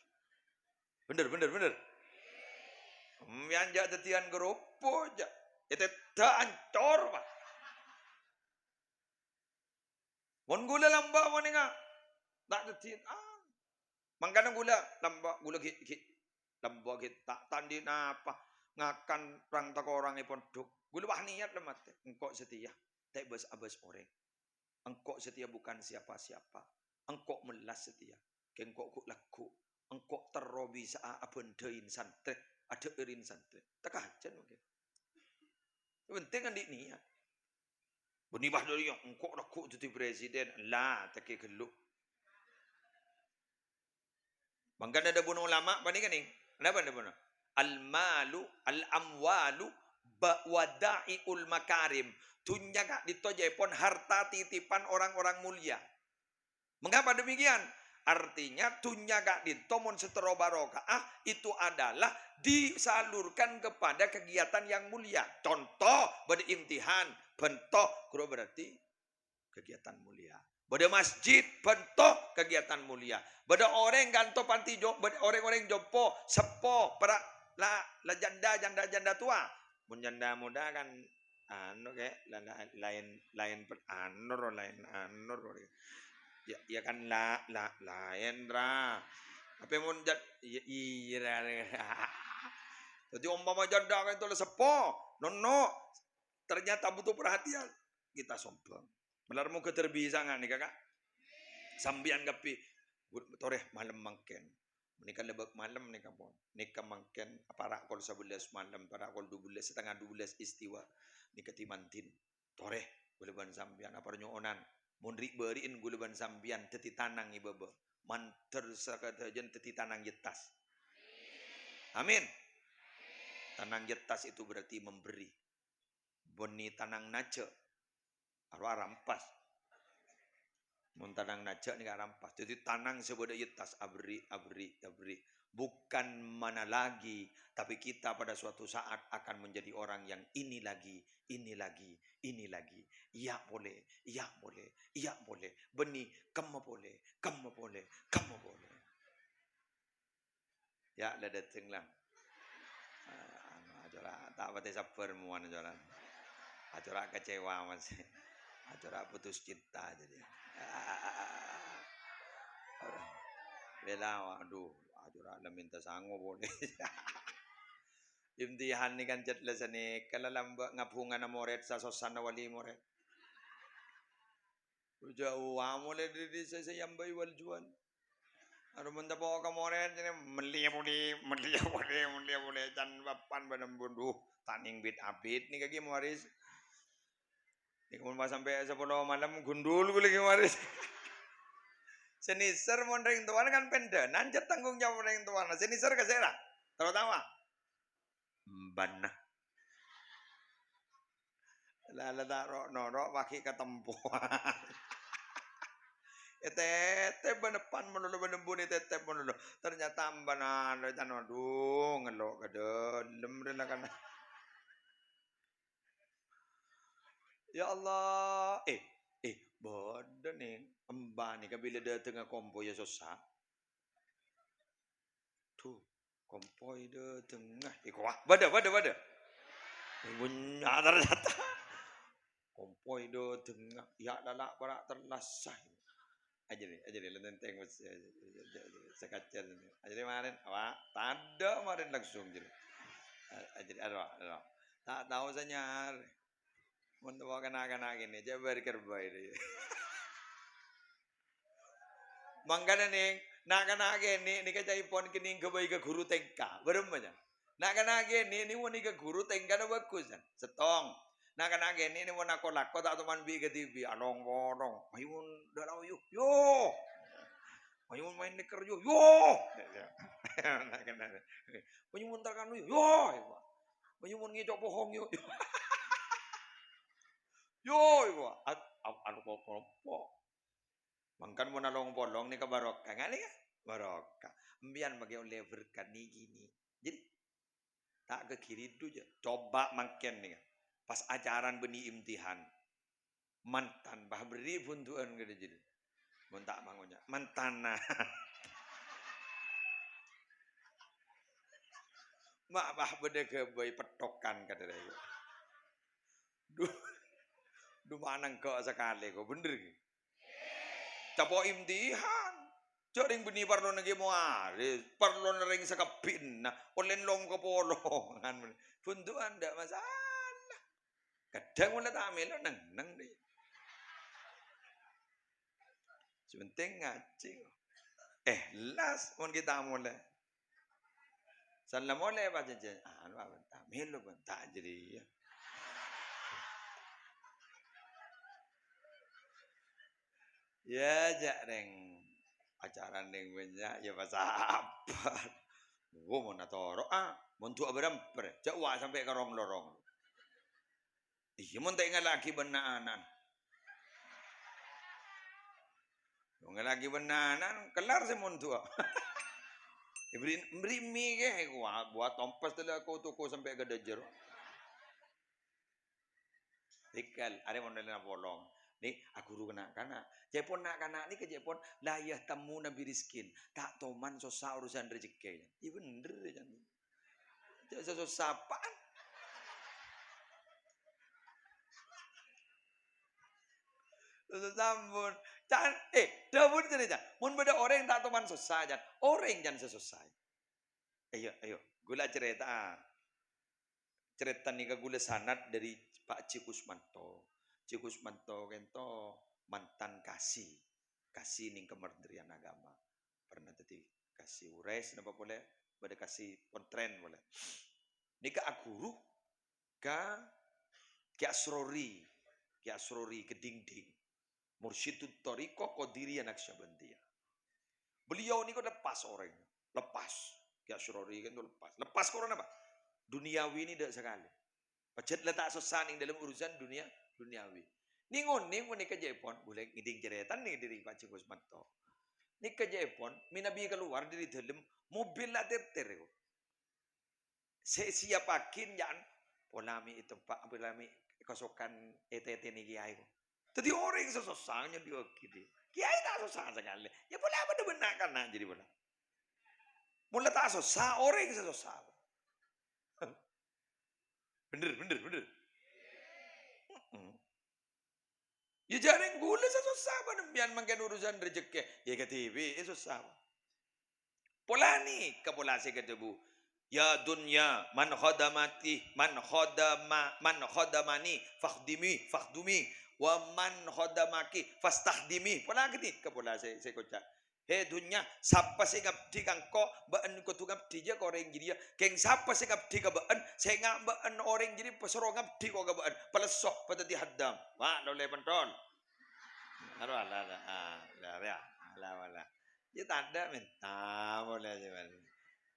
Bhender, bhender, bhender. Empiyan jhâ' dhâddhiyân keropok, jhâ'. Ètèdhâ' ancor, Pak. Mon ghulâ lambâ' monènga, ta' dhâddhi, ah. Mangkana ghulâ lambâ', ghulâ ghi', ghi', lambâ' ghi' ta', ta' andi' napa. Ngakan rang-takorangèpon dhuk. Ghulâ wah niyat la matè. Engko' satèya ta' bâs-abâs orèng. Engko' satèya bukan siapa-siapa. Engko' mellas satèya. Kèng engko' ghu-, lagghu'. Engko' terro bisa'a abhândhâin santrè, adhâ'ârin santrè. Tèka hajân mangkèn. Penting andi' niyat. Bânnè pas dhâri, "Engko' lagghu' dhâddhi presiden." La, tèkè ghâllu. Mangkana dhâbuna ulama panèka, nèng. Napa dhâbuna? "Al-malu, al-amwalu, ba-, wada'iul makarim." Dhunnya ka'dinto ca'èpon harta titipan orang-orang mulia. Mengapa demikian? Artinya, dhunnya ka'dinto mon sè terro barokah, itu adalah disalurkan kepada kegiatan yang mulia. Contoh, bâdâ imtihan, bhânto, ghuru berarti kegiatan mulia. Bâdâ masjid, bhânto, kegiatan mulia. Bâdâ orèng kanto panti jo-, bâdâ orèng-orèng jompo, seppo, para-, la, la janda, janda, janda tua. Mon janda muda kan anu, Kè, la-, la-, laèn, laèn pe-, anu, ro, laèn anu, ro. Ya, ya kan la-, la-, laèn, ra. Tapè mon jad-, iyâ, iyâ, ra, ra. Dhâddhi, ompama janda kan itu la seppo, nonno, ternyata butuh perhatian, kita sombong. Malar moghâ terbisangan nèka, Ka'. Sampèyan kabbhi, bu-, torè malem mangkèn. Nèka lebâk malem nèka pon. Nèka mangkèn para' kol sabellâs malem, para' kol dubellâs, setengah dubellâs istiwa. Nèka dimandin. Torè, ghulâ bân sampèyan aparnyo'onan. Mon ri'-bâri'in ghulâ bân sampèyan dhâddhi tanang è bâbâ. Mandhâr sakadhâjâna dhâddhi tanang yettas. Amin. Tanang yettas itu berarti memberi. Bânnè tanang najâ'. Arowa arampas. Mon tanang najâ' nèka arampas. Dhâddhi tanang sè bâdâ yettas, aberri', aberri', aberri'. Bukan mana lagi, tapi kita pada suatu saat akan menjadi orang yang ini lagi, ini lagi, ini lagi. Iyâ polè, iyâ polè, iyâ polè. Bânnè, kemma polè, kemma polè, kemma polè. Yâ, la dâteng, la. Ah, anu, ajâ' ra, ta' patè sabbhâr mowana, ajâ' ra. Ajâ' ra kecewa, Mas. Ajâ' ra putus cinta, jadi. Bella, waduh, ajâ' ra la minta sango polè. Imtihan nèka kan cè' la sanèka, la lambâ' ngabhungana morèd, sasossana wali morèd. Jhâuwâ molè dâri sè, sè èambâi wal juwal. Arowa mon teppo' ka morèd, jârèya mellèya polè, mellèya polè, mellèya polè. Can papan bân embun, duh, ta' nèng bit-abit nèka ghi' mawaris. Nèka mon pas sampè' sapolo malem, gundul ghulâ ghi' mawaris. Sè nèser mon rèng towana kan pendhânan, jhâ' tanggung jawab rèng towana. Sè nèser ka sèra, terutama embânna. La, la ta' ro'-noro' paghi' katempowan. Ètètèp bân eppan malolo, bân embun ètètèp malolo. Ternyata embânna rè can, aduh, ngello' ka dâlem rè la kana. Ya Allah, eh, eh, bâdâ nè, embânna kabila dâtengnga kompoy ya sossa. Duh, kompoy dâtengnga. Iko, wah, bâdâ, bâdâ, bâdâ. Bânnya' ternyata. Kompoy dâtengnga. Ya, lala' para' terlasa. Ajârè, ajârè, lenteng, wes, sakacèr. Ajârè marèn, wah, tadâ' marèn langsung, jârè. Ajârè, arowa, arowa. Ta' tao sanyar. Mon teppo' ka na'-kana' kènè', jhâ' bâri' kerbhâi rè. Mangkana, nèng, na'-kana' kènè', nèka ca'èpon kènè' ghâbây ka ghuru tèngka. Bârâmma, jâ? Na'-kana' kènè', nèng, mon ka ghuru tèngkana bhâghus, jâ. Sèttong. Na'-kana' kènè', nèng, mon ako-lako ta' toman bi' kadhibi', along-polong. Ayo, mon dâlâ, yo, yo. maèn lèkèr, yo, yo. Bânnya' mon tarkano, yo, yo. Bânnya' mon ngèco' pohong, yo, yo. Yo, yo. At-, ap-, anu, kompo'. Mangkana mon along-polong nèka barokah, ngalèya? Barokah. Empèyan maghi ollè berkat nèkè, nè. Jadi, ta' kaghiridu, jâ. Coba mangkèn, nèka. Pas acarana bânnè imtihan. Mantan, bâh, berri' bundu'ân kadhi jârèya. Mon ta' mangonya. Mantana. Ma' bâh bâdâ ghâbây pettokan kadhi rèya. Duh. Duh, ma' nengghâ' sakalè, ko', bhender, ghi? Capo' imtihan. Jâ' rèng bânnè parlona ghi' mowaris, parlona rèng sakabbhiyanna, ollè long ka polongan. Bundu'ân ta' masalah. Kadhâng mon la ta' mèlo neng-neng, dhi. Sè pentèng ngajhi. Èhlas mon ghi' ta' molè. San la molè, pas jhânjhi, anu, apa, ta' mèlo, bân, ta' jârèya. Yâ, jâ' rèng acarana rèng bânnya', yâ, pas apa? Wo, mon atoro', ah, mon du'a bârâmper, jâ' wa sampè' ka rong-lorong. Iyâ, mon ta' èngala'aghi bân na'-ana'na. Èngala'aghi bân na'-ana'na, kellar sè mon du'a. Èbherri', bherri' mi kè, wa, wa tompes tella ko-, toko sampè' ka dâjâr. Tikel, arè mon lèna polong. Nè, aghuru ka na'-kana'. Ca'èpon na'-kana' nèka ca'èpon, "La yahtammuna birizqin." Ta' toman sossa urusan rejhekkè. Iyâ bhender, jân. Jâ' sè sossa apaan? Sossa sampon. Can-, eh, dhâbuna jârèya, Can. Mon bâdâ orèng ta' toman sossa, Can. Orèng, Can, sè sossa. Ayo, ayo. Ghulâ carèta'a. Carèta nèka ghulâ sanad dâri Pa' Ji Kusmanto. Ji Kusmanto kènto mantan kasi. Kasi nèng Kementerian Agama. Pernah dâddhi kasi Ures napa polè, bâdâ kasi Pontren polè. Nèka aghuru ka Kè Asrori, Kè Asrori Kedingding, Mursyidut Thariqah Qadiriyah Naqsyabandiyah. Beliau nèko lepas orèng, lepas. Kè Asrori kan itu lepas. Lepas karana apa? Duniawi nè dâ' sakalè. Pajhât la ta' sossa nèng dâlem urusan dunia, duniawi. Nèng-onèng panèka jâ'èpon, ghulâ ngèdhing carètana nèng dâri Pa' Ji Kusmanto. Nèka jâ'èpon, mènabi kalowar dâri dâlem, mobil la tèr-tèr, ko'. Sè èsiyappaghi, ya'an, pola mè' ètempa', pola mè' kasokan ètètènè kèyaè, ko'. Dâddhi orèng sè sossa nyandhi'aghi, dhi. Kèyaè ta' sossa sakalè. Yâ, pola padâ bân na'-kana' jârèya, pola. Mon la ta' sossa, orèng sè sossa. Bhender, bhender, bhender. Heeh. Yâ, jârèng ghulâ sè sossa, bân empèyan mangkèn urusan rejhekkè. Yâ, kadhibi' sè sossa. Pola nèka pola sè kadhâbu, "Ya dunya, man khadamati, man khadama, man khadamani, fakhdimi, fakhdumi, wa man khadamaki, fastakhdimi." Pola ghânèka pola sè, sè koca'. He dunnya, sapa sè ngabdi ka engko', bâ'ân kodhu ngabdi jâ ka orèng jârèya. Kèng sapa sè ngabdi ka bâ'ân, sènga' bâ'ân orèng jârèya pasoro ngabdi ko' ka bâ'ân. Palesso, padâddhi haddam. Wa', lolè pentol. Aro ala, ala, ah, la, ya, ala, ala. Yâ tadâ' mènta molè jâ, Bang.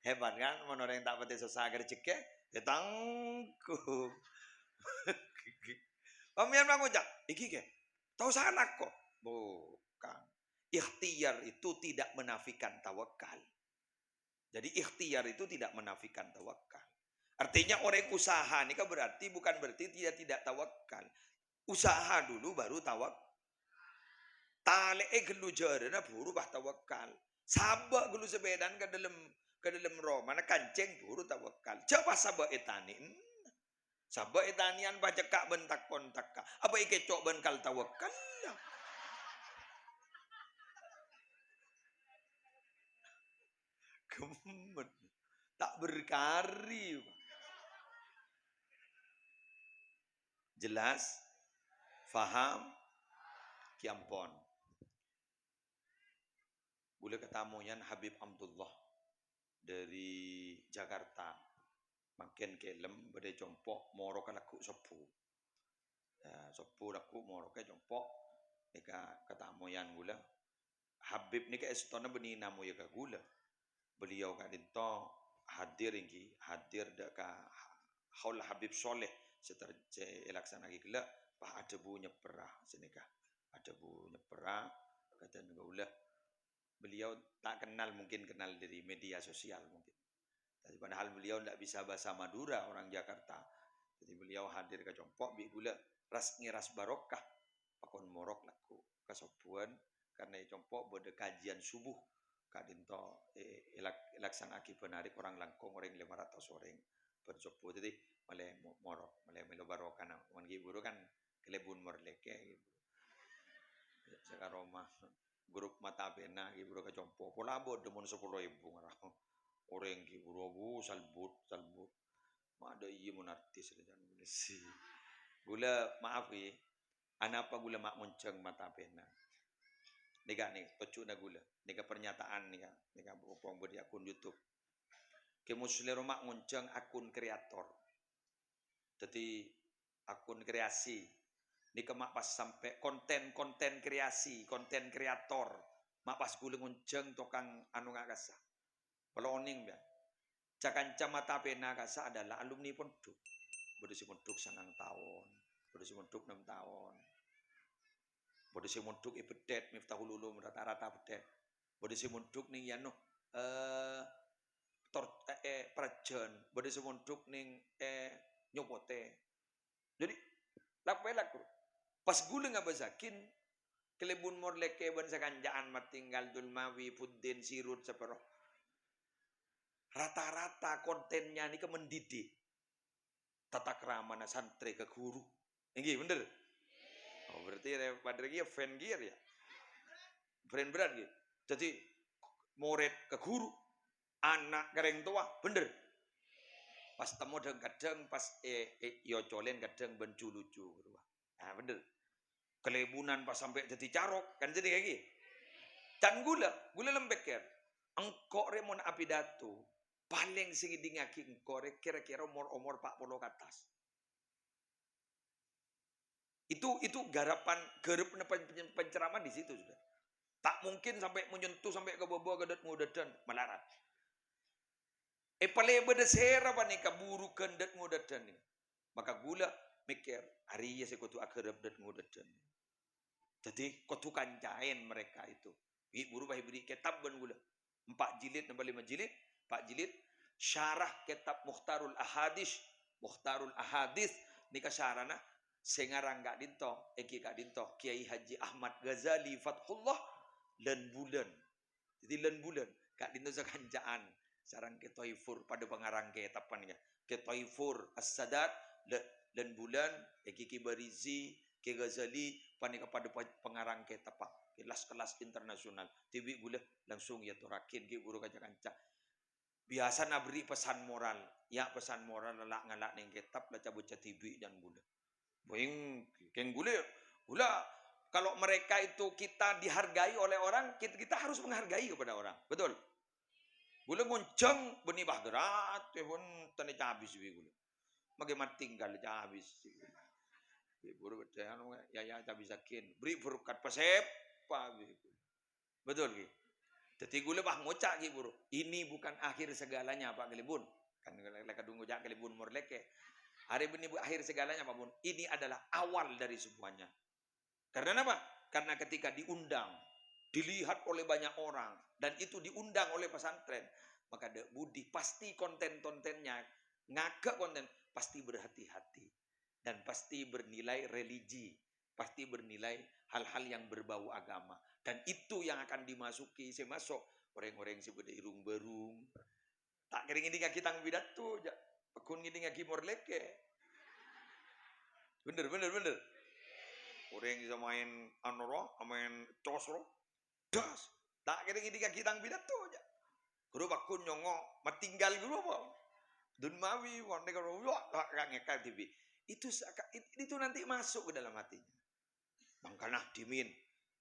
Hebat kan, mon orèng ta' patè sossa rejhekkè, yâ tangku. Pamèyan pangoca', iki kè, tao sala ko'? Bukan. Ikhtiar itu tidak menafikan tawakal. Jadi ikhtiar itu tidak menafikan tawakal. Artinya orèng usaha nèka berarti, bukan berarti dia tidak tawakal. Usaha dulu baru tawak-, talè'è ghâllu jârâna buru pas tawakal. Sabâ' ghâllu sapèdana ka dâlem, ka dâlem romana kancèng buru tawakal. Jâ' pas sabâ' ètanè'è. Sabâ' ètanè'an pas cekka' bân takon taka'. Apa èkèco' bân kal tawakal? Gemmet. Ta' berkari. Jelas? Faham? Ghi ampon. Ghulâ katamoyan Habib Abdullah dâri Jakarta. Mangkèn kèlem bâdâ è compo' moroka lagghu' sobbhu. Yâ, sobbhu lagghu' moroka è compo'. Nèka katamoyan ghulâ. Habib nèka èstona bânnè namoya ka ghulâ. Beliau ka'dinto hadir ènggi, hadir dâ' ka haul Habib Soleh sè ter-, sè èlaksana'aghi ghellâ', pas adhâbu nyèpperra sanèka. Adhâbu nyèpperra, kadhâng kaulâ. Beliau tak kenal, mungkin kenal dari media sosial mungkin. Jadi padahal beliau ndak bisa bahasa Madura, orang Jakarta. Jadi beliau hadir ka compo' bi' ghulâ ras-, ngèras barokah. Pakon morok lagghu' kasobbhuwân, karna è compo' bâdâ kajian subuh. Ka'dinto, eh, èlak-, èlaksana'aghi bân arè korang langkong orèng lèma ratos orèng bân sobbhu. Jadi malè mo-, morok, malè mèlo barokahna. Mon ghi' buru kan kalèbun morlèkè ghi' buru. Sakaroma. Grup mata pèna ghi' buru ka compo'. Pola bâdâ mon sapolo èbu ngara. Orèng ghi' buru abu salbut, salbut. Ma' dâ' iyâ mon artis rè can polisi. Ghulâ maaf ghi. Anapa ghulâ ma' ngonjhâng mata pèna? Nèka nè, tojjhuna ghulâ. Nèka pernyataan nèka. Nèka bâdâ akun YouTube. Kè Musleh rowa ma' ngonjhâng akun kreator. Dâddhi akun kreasi. Nèka ma' pas sampè' konten-konten kreasi, konten kreator. Ma' pas ghulâ ngonjhâng tokang anu nga' kassa. Pola onèng, ya. Ca-kanca mata pèna kassa adalah alumni pondhuk. Bâdâ sè mondhuk sangang taon, bâdâ sè mondhuk ennem taon. Bâdâ sè mondhuk è Beddhet, Miftahul Ulum, rata-rata Beddhet. Bâdâ sè mondhuk nèng, ya, no, eh, Tor-, eh, eh, Prajan, bâdâ sè mondhuk nèng, eh, Nyopote. Jadi, la pèlak, bro. Pas ghulâ ngabâsaghin, kalèbun morlèkè bân sakanca'an matinggal Dulmawi, Buddin, Sirut, sapèro. Rata-rata kontennya nèka mendidik. Tata kramana santrè ka ghuru. Ènggi, bhender? Oh, berarti rè-, padâ rèya fan ghi' rèya. Fan berat ghi'. Dâddhi, morèd ka ghuru, ana' ka rèng towa, bhender? Pas temmo dhâng-kadhâng, pas è, è, èocolèn kadhâng bân cu-lucu, bro. Ah, bhender. Kalèbunan pas sampè' dâddhi carok, kan jadi kayak gini. Can ghulâ, ghulâ lem pèkkèr, engko' rè mon apidato, palèng sè ngèdingngaghi engko' rè kira-kira omor-omor empat puluh ke atas. Itu, itu garapan, garepna pen-, pen-, penceramah di situ, sudah. Tak mungkin sampai menyentuh sampai ka bâbâ ka dât-ngodâdhân, malarat. Èpalèbâdhâ sèra panèka buru ka dât-ngodâdhân nèka. Maka ghulâ mèkkèr, arèya sè kodhu aghârâp dât-ngodâdhân. Dâddhi, kodhu kancaèn mereka itu. Ghi' buru pas èbherri' kètab bân ghulâ. Empat jilid napa lima jilid? Empat jilid. Syarah kètab Mukhtarul Ahadits. Mukhtarul Ahadits nèka syarana sè ngarang ka'dinto, ènggi ka'dinto, Kiai Haji Ahmad Ghazali Fathullah Lân Bulân. Dâddhi, Lân Bulân, ka'dinto sakanca'an sareng Kè Toifur padâ pangarang kètab panèka. Kè Toifur As-Sadat, Lân, Lân Bulân, ènggi Kè Barizi, Kè Ghazali, panèka padâ pa-, pangarang kètab, Pak. Kelas-kelas internasional. Dhibi' ghulâ langsung èyatorraghi ghi' buru ka ca-kanca. Biyasana aberri' pesan moral. Ya, pesan moral la ngala' neng kètab, la ca-baca dhibi' can ghulâ. Beng, keng ghulâ, ghulâ, kalau mereka itu kita dihargai oleh orang, kita, kita harus menghargai kepada orang. Betul? Ghulâ ngonjhâng bânnè, bah, gerat, ya pon, tane cabis bi ghulâ. Mage matinggal cabis. Bi buru gede anu, ya, ya, cabis yakin. Beri berkat pasep, pa, bi. Betul, ghi? Dâddhi ghulâ pas ngoca', ghi, buru, "Ini bukan akhir segalanya, Pak Kalèbun." Kan lè-, lè-, kadhung ngoca' Kalèbun morlèkè. Arè bânnè bu-, akhir segalanya, Pak Bun. Ini adalah awal dari semuanya. Karena apa? Karena ketika diundang, dilihat oleh banyak orang, dan itu diundang oleh pesantren, maka dâ' budi pasti konten-kontennya, ngaghâ' konten, pasti berhati-hati. Dan pasti bernilai religi, pasti bernilai hal-hal yang berbau agama. Dan itu yang akan dimasuki, sè maso' orèng-orèng sè bâdâ è rung-bârung. Ta' kèra ngèdingngaghi tang pidato, jâ'. Pagghun ngèdingngaghi morlèkè. Bhender, bhender, bhender. Orèng sè maèn anu rowa, maèn cos rowa. Das. Ta' kèra ngèdingngaghi tang pidato, jâ'. Ghuru pagghun nyongngo', matinggal ghuru apa? Dun mawi, wonte ghuru, wah, wah, gak ngekal dhibi'. Itu saka-, it-, itu nanti masuk ke dalam hatinya. Mangkana dhimin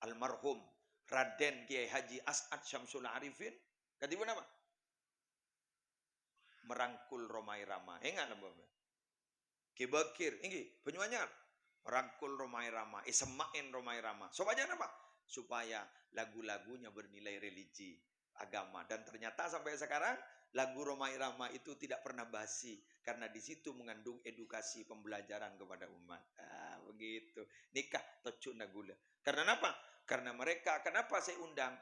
almarhum Raden Kiai Haji As'ad Syamsul Arifin, kadhibi' napa? Merangkul Rhoma Irama. Enga' napa? Ki Bakir, ènggi, Banyuanyar. Merangkul Rhoma Irama, èsemma'è Rhoma Irama. Sopajâ napa? supaya lagu-lagunya bernilai religi, agama. Dan ternyata sampai sekarang lagu Rhoma Irama itu tidak pernah basi karena di situ mengandung edukasi pembelajaran kepada umat. Ah, begitu. Nèka tojjhuna ghulâ. Karena napa? Karena mereka, kenapa saya undang?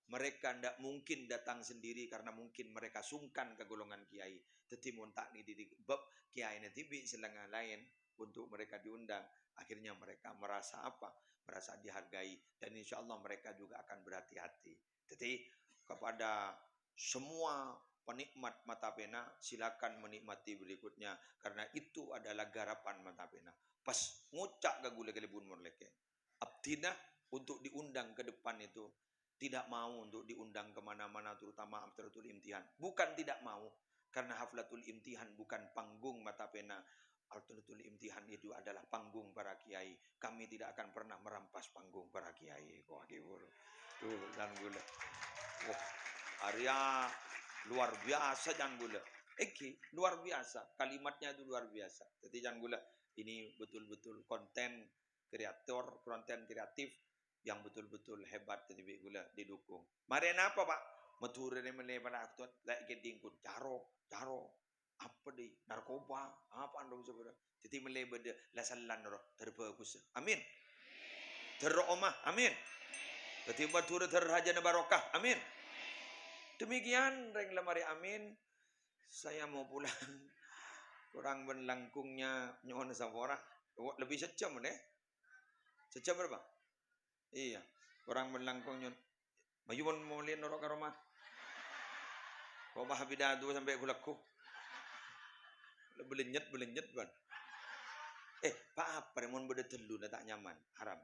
Mereka ndak mungkin datang sendiri karena mungkin mereka sungkan ka golongan kiai. Dhâddhi mon ta' nèdhidhi bâb kiaina dhibi' sè lengnga laèn untuk mereka diundang, akhirnya mereka merasa apa? Merasa dihargai. Dan insya Allah mereka juga akan berhati-hati. Jadi kepada semua penikmat mata pena, silakan menikmati berikutnya karena itu adalah garapan mata pena. Pas ngoca' ka ghulâ kalèbun mon lèkè. Abdhina untuk diundang ke depan itu tidak mau untuk diundang ke mana-mana, terutama Hadratul Imtihan. Bukan tidak mau, karena Haflatul Imtihan bukan panggung mata pena. Hadratul Imtihan itu adalah panggung para kiai. Kami tidak akan pernah merampas panggung para kiai. Wah, gitu. Tuh, can ghulâ. Wah, arèya luar biasa, can ghulâ. Èngghi, luar biasa. Kalimatnya itu luar biasa. Jadi, can ghulâ, ini betul-betul konten kreator, konten kreatif yang betul-betul hebat, jadi bi' ghulâ didukung. Marè napa, Pak? Madhurâ rè mellè pala aktor, la' kèdhing kun, caro, caro. Apa dhi? Narkoba, apa andong sabârâ? Jadi mellè bâdâ la sellan ro, terbagus. Amin. Terro omah, amin. Jadi Madhurâ terrajana barokah, amin. Demikian, rèng la marè amin. Saya mau pulang. Korang bân langkungnya nyo'on sapora. Oh, lebbi sajjhâm, nè? Sajjhâm bârâmpa? Iyâ. Korang bân langkung nyo'on. Mayu mon molè noro' ka roma. Kok pas pidato sampè' ghu-lagghu. Bâlènyet-bâlènyet, bân. Eh, pa apa rè mon bâdâ telluna ta' nyaman? Haram.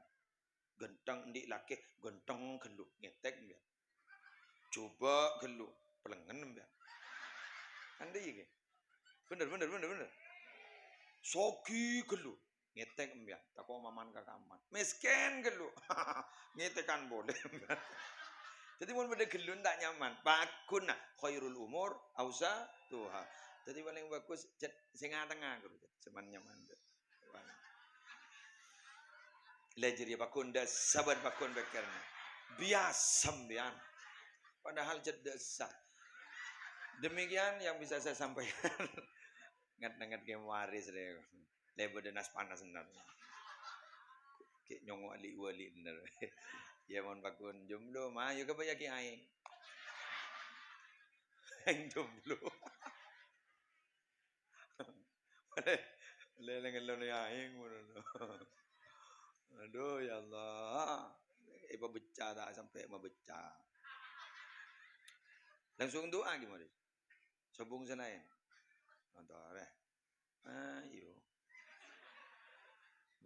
Ghântheng andi' lakè, ghântheng ghâllu, ngètèk, embiyân. Jhubâ' ghâllu, pelengngen, embiyân. Kan dhâ' iyâ, ghi? Bhender, bhender, bhender, bhender. Soghi ghâllu, ngètèk, embiyân. Tako' maman ka kamar. Mèskèn ghâllu, ngètèkan polè, embiyân. Dhâddhi, mon bâdâ ghâllu ta' nyaman, paghun, nah, khairul umur ausatuha. Dhâddhi, palèng bhâghus, jhât, sè nga-tengnga, ghuru, jhât, sè man-nyaman, jhât. Lah, jârèya paghun dhâ-, sabbhân paghun pèkkèrna. Biyasa sampèyan. Padahal cè' dhâ' essa. Demikian yang bisa saya sampaikan. Nget-nget kè maris, rè. Lè bâdâ nas-panas, entar. Kè nyongo' li-wali, entar. Ya, mon paghun jomblo, ma, ya, kabâjâ kè aèng. Aèng jomblo. Lè-, lè-, lè-, ngello nè aèng ngono. Aduh, ya Allah. Èpabecca ta' sampè' mabecca. Langsung du'a gimana? Sobung sè laèn. Nonton, eh. Ayo.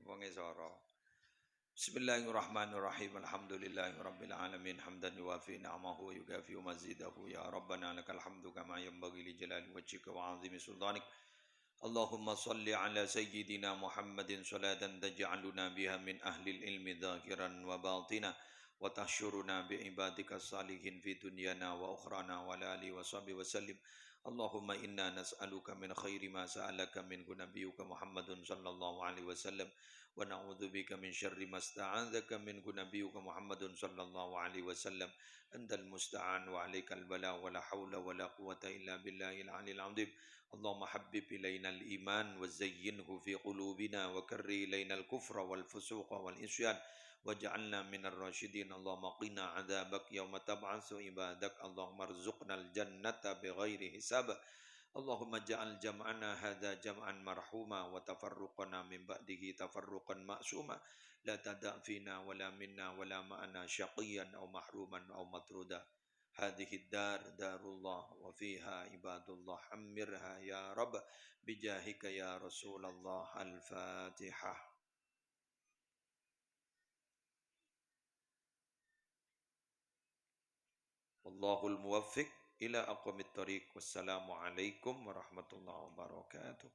Wong è soro. Bismillahirrahmanirrahim. Alhamdulillahirabbil alamin. Hamdan yuwafi ni'amahu wa yukafi'u mazidahu. Ya Rabbana lakal hamdu kama yanbaghi li jalali wajhika wa 'azimi sultanik. Allahumma shalli ala sayyidina Muhammadin salatan taj'aluna biha min ahlil ilmi dhahiran wa batina, wa tahsyuruna bi ibadika salihin fi dunyana wa ukhrana wa ala alihi wa sahbihi wa sallim. Allahumma inna nas'aluka min khairi ma sa'alaka minhu nabiyyuka Muhammadun sallallahu alaihi wasallam, wa na'udzubika min syarri ma sta'adzaka minhu nabiyyuka Muhammadun sallallahu alaihi wasallam. Antal musta'an wa alaikal bala wa la haula wa la quwwata illa billahil aliyil azim. Allahumma habbib ilainal iman wa zayyinhu fi qulubina wa karrih ilainal kufra wal fusuqa wal isyan waj'alna minar rasyidin. Allahumma qina adzabak yauma tab'atsu ibadak. Allahumma rzuqnal jannata bighairi hisab. Allahumma ja'al jam'ana hadza jam'an marhuma wa tafarruqana min ba'dihi tafarruqan ma'suma. La tada' fina wa la minna wa la ma'ana syaqiyyan aw mahruman aw matruda. Hadhihi dar darullah wa fiha ibadullah, ammirha ya Rabb bijahika ya Rasulallah. Al-Fatihah. Wallahul muwaffiq ila aqwamit thariq. Wassalamualaikum warahmatullahi wabarakatuh.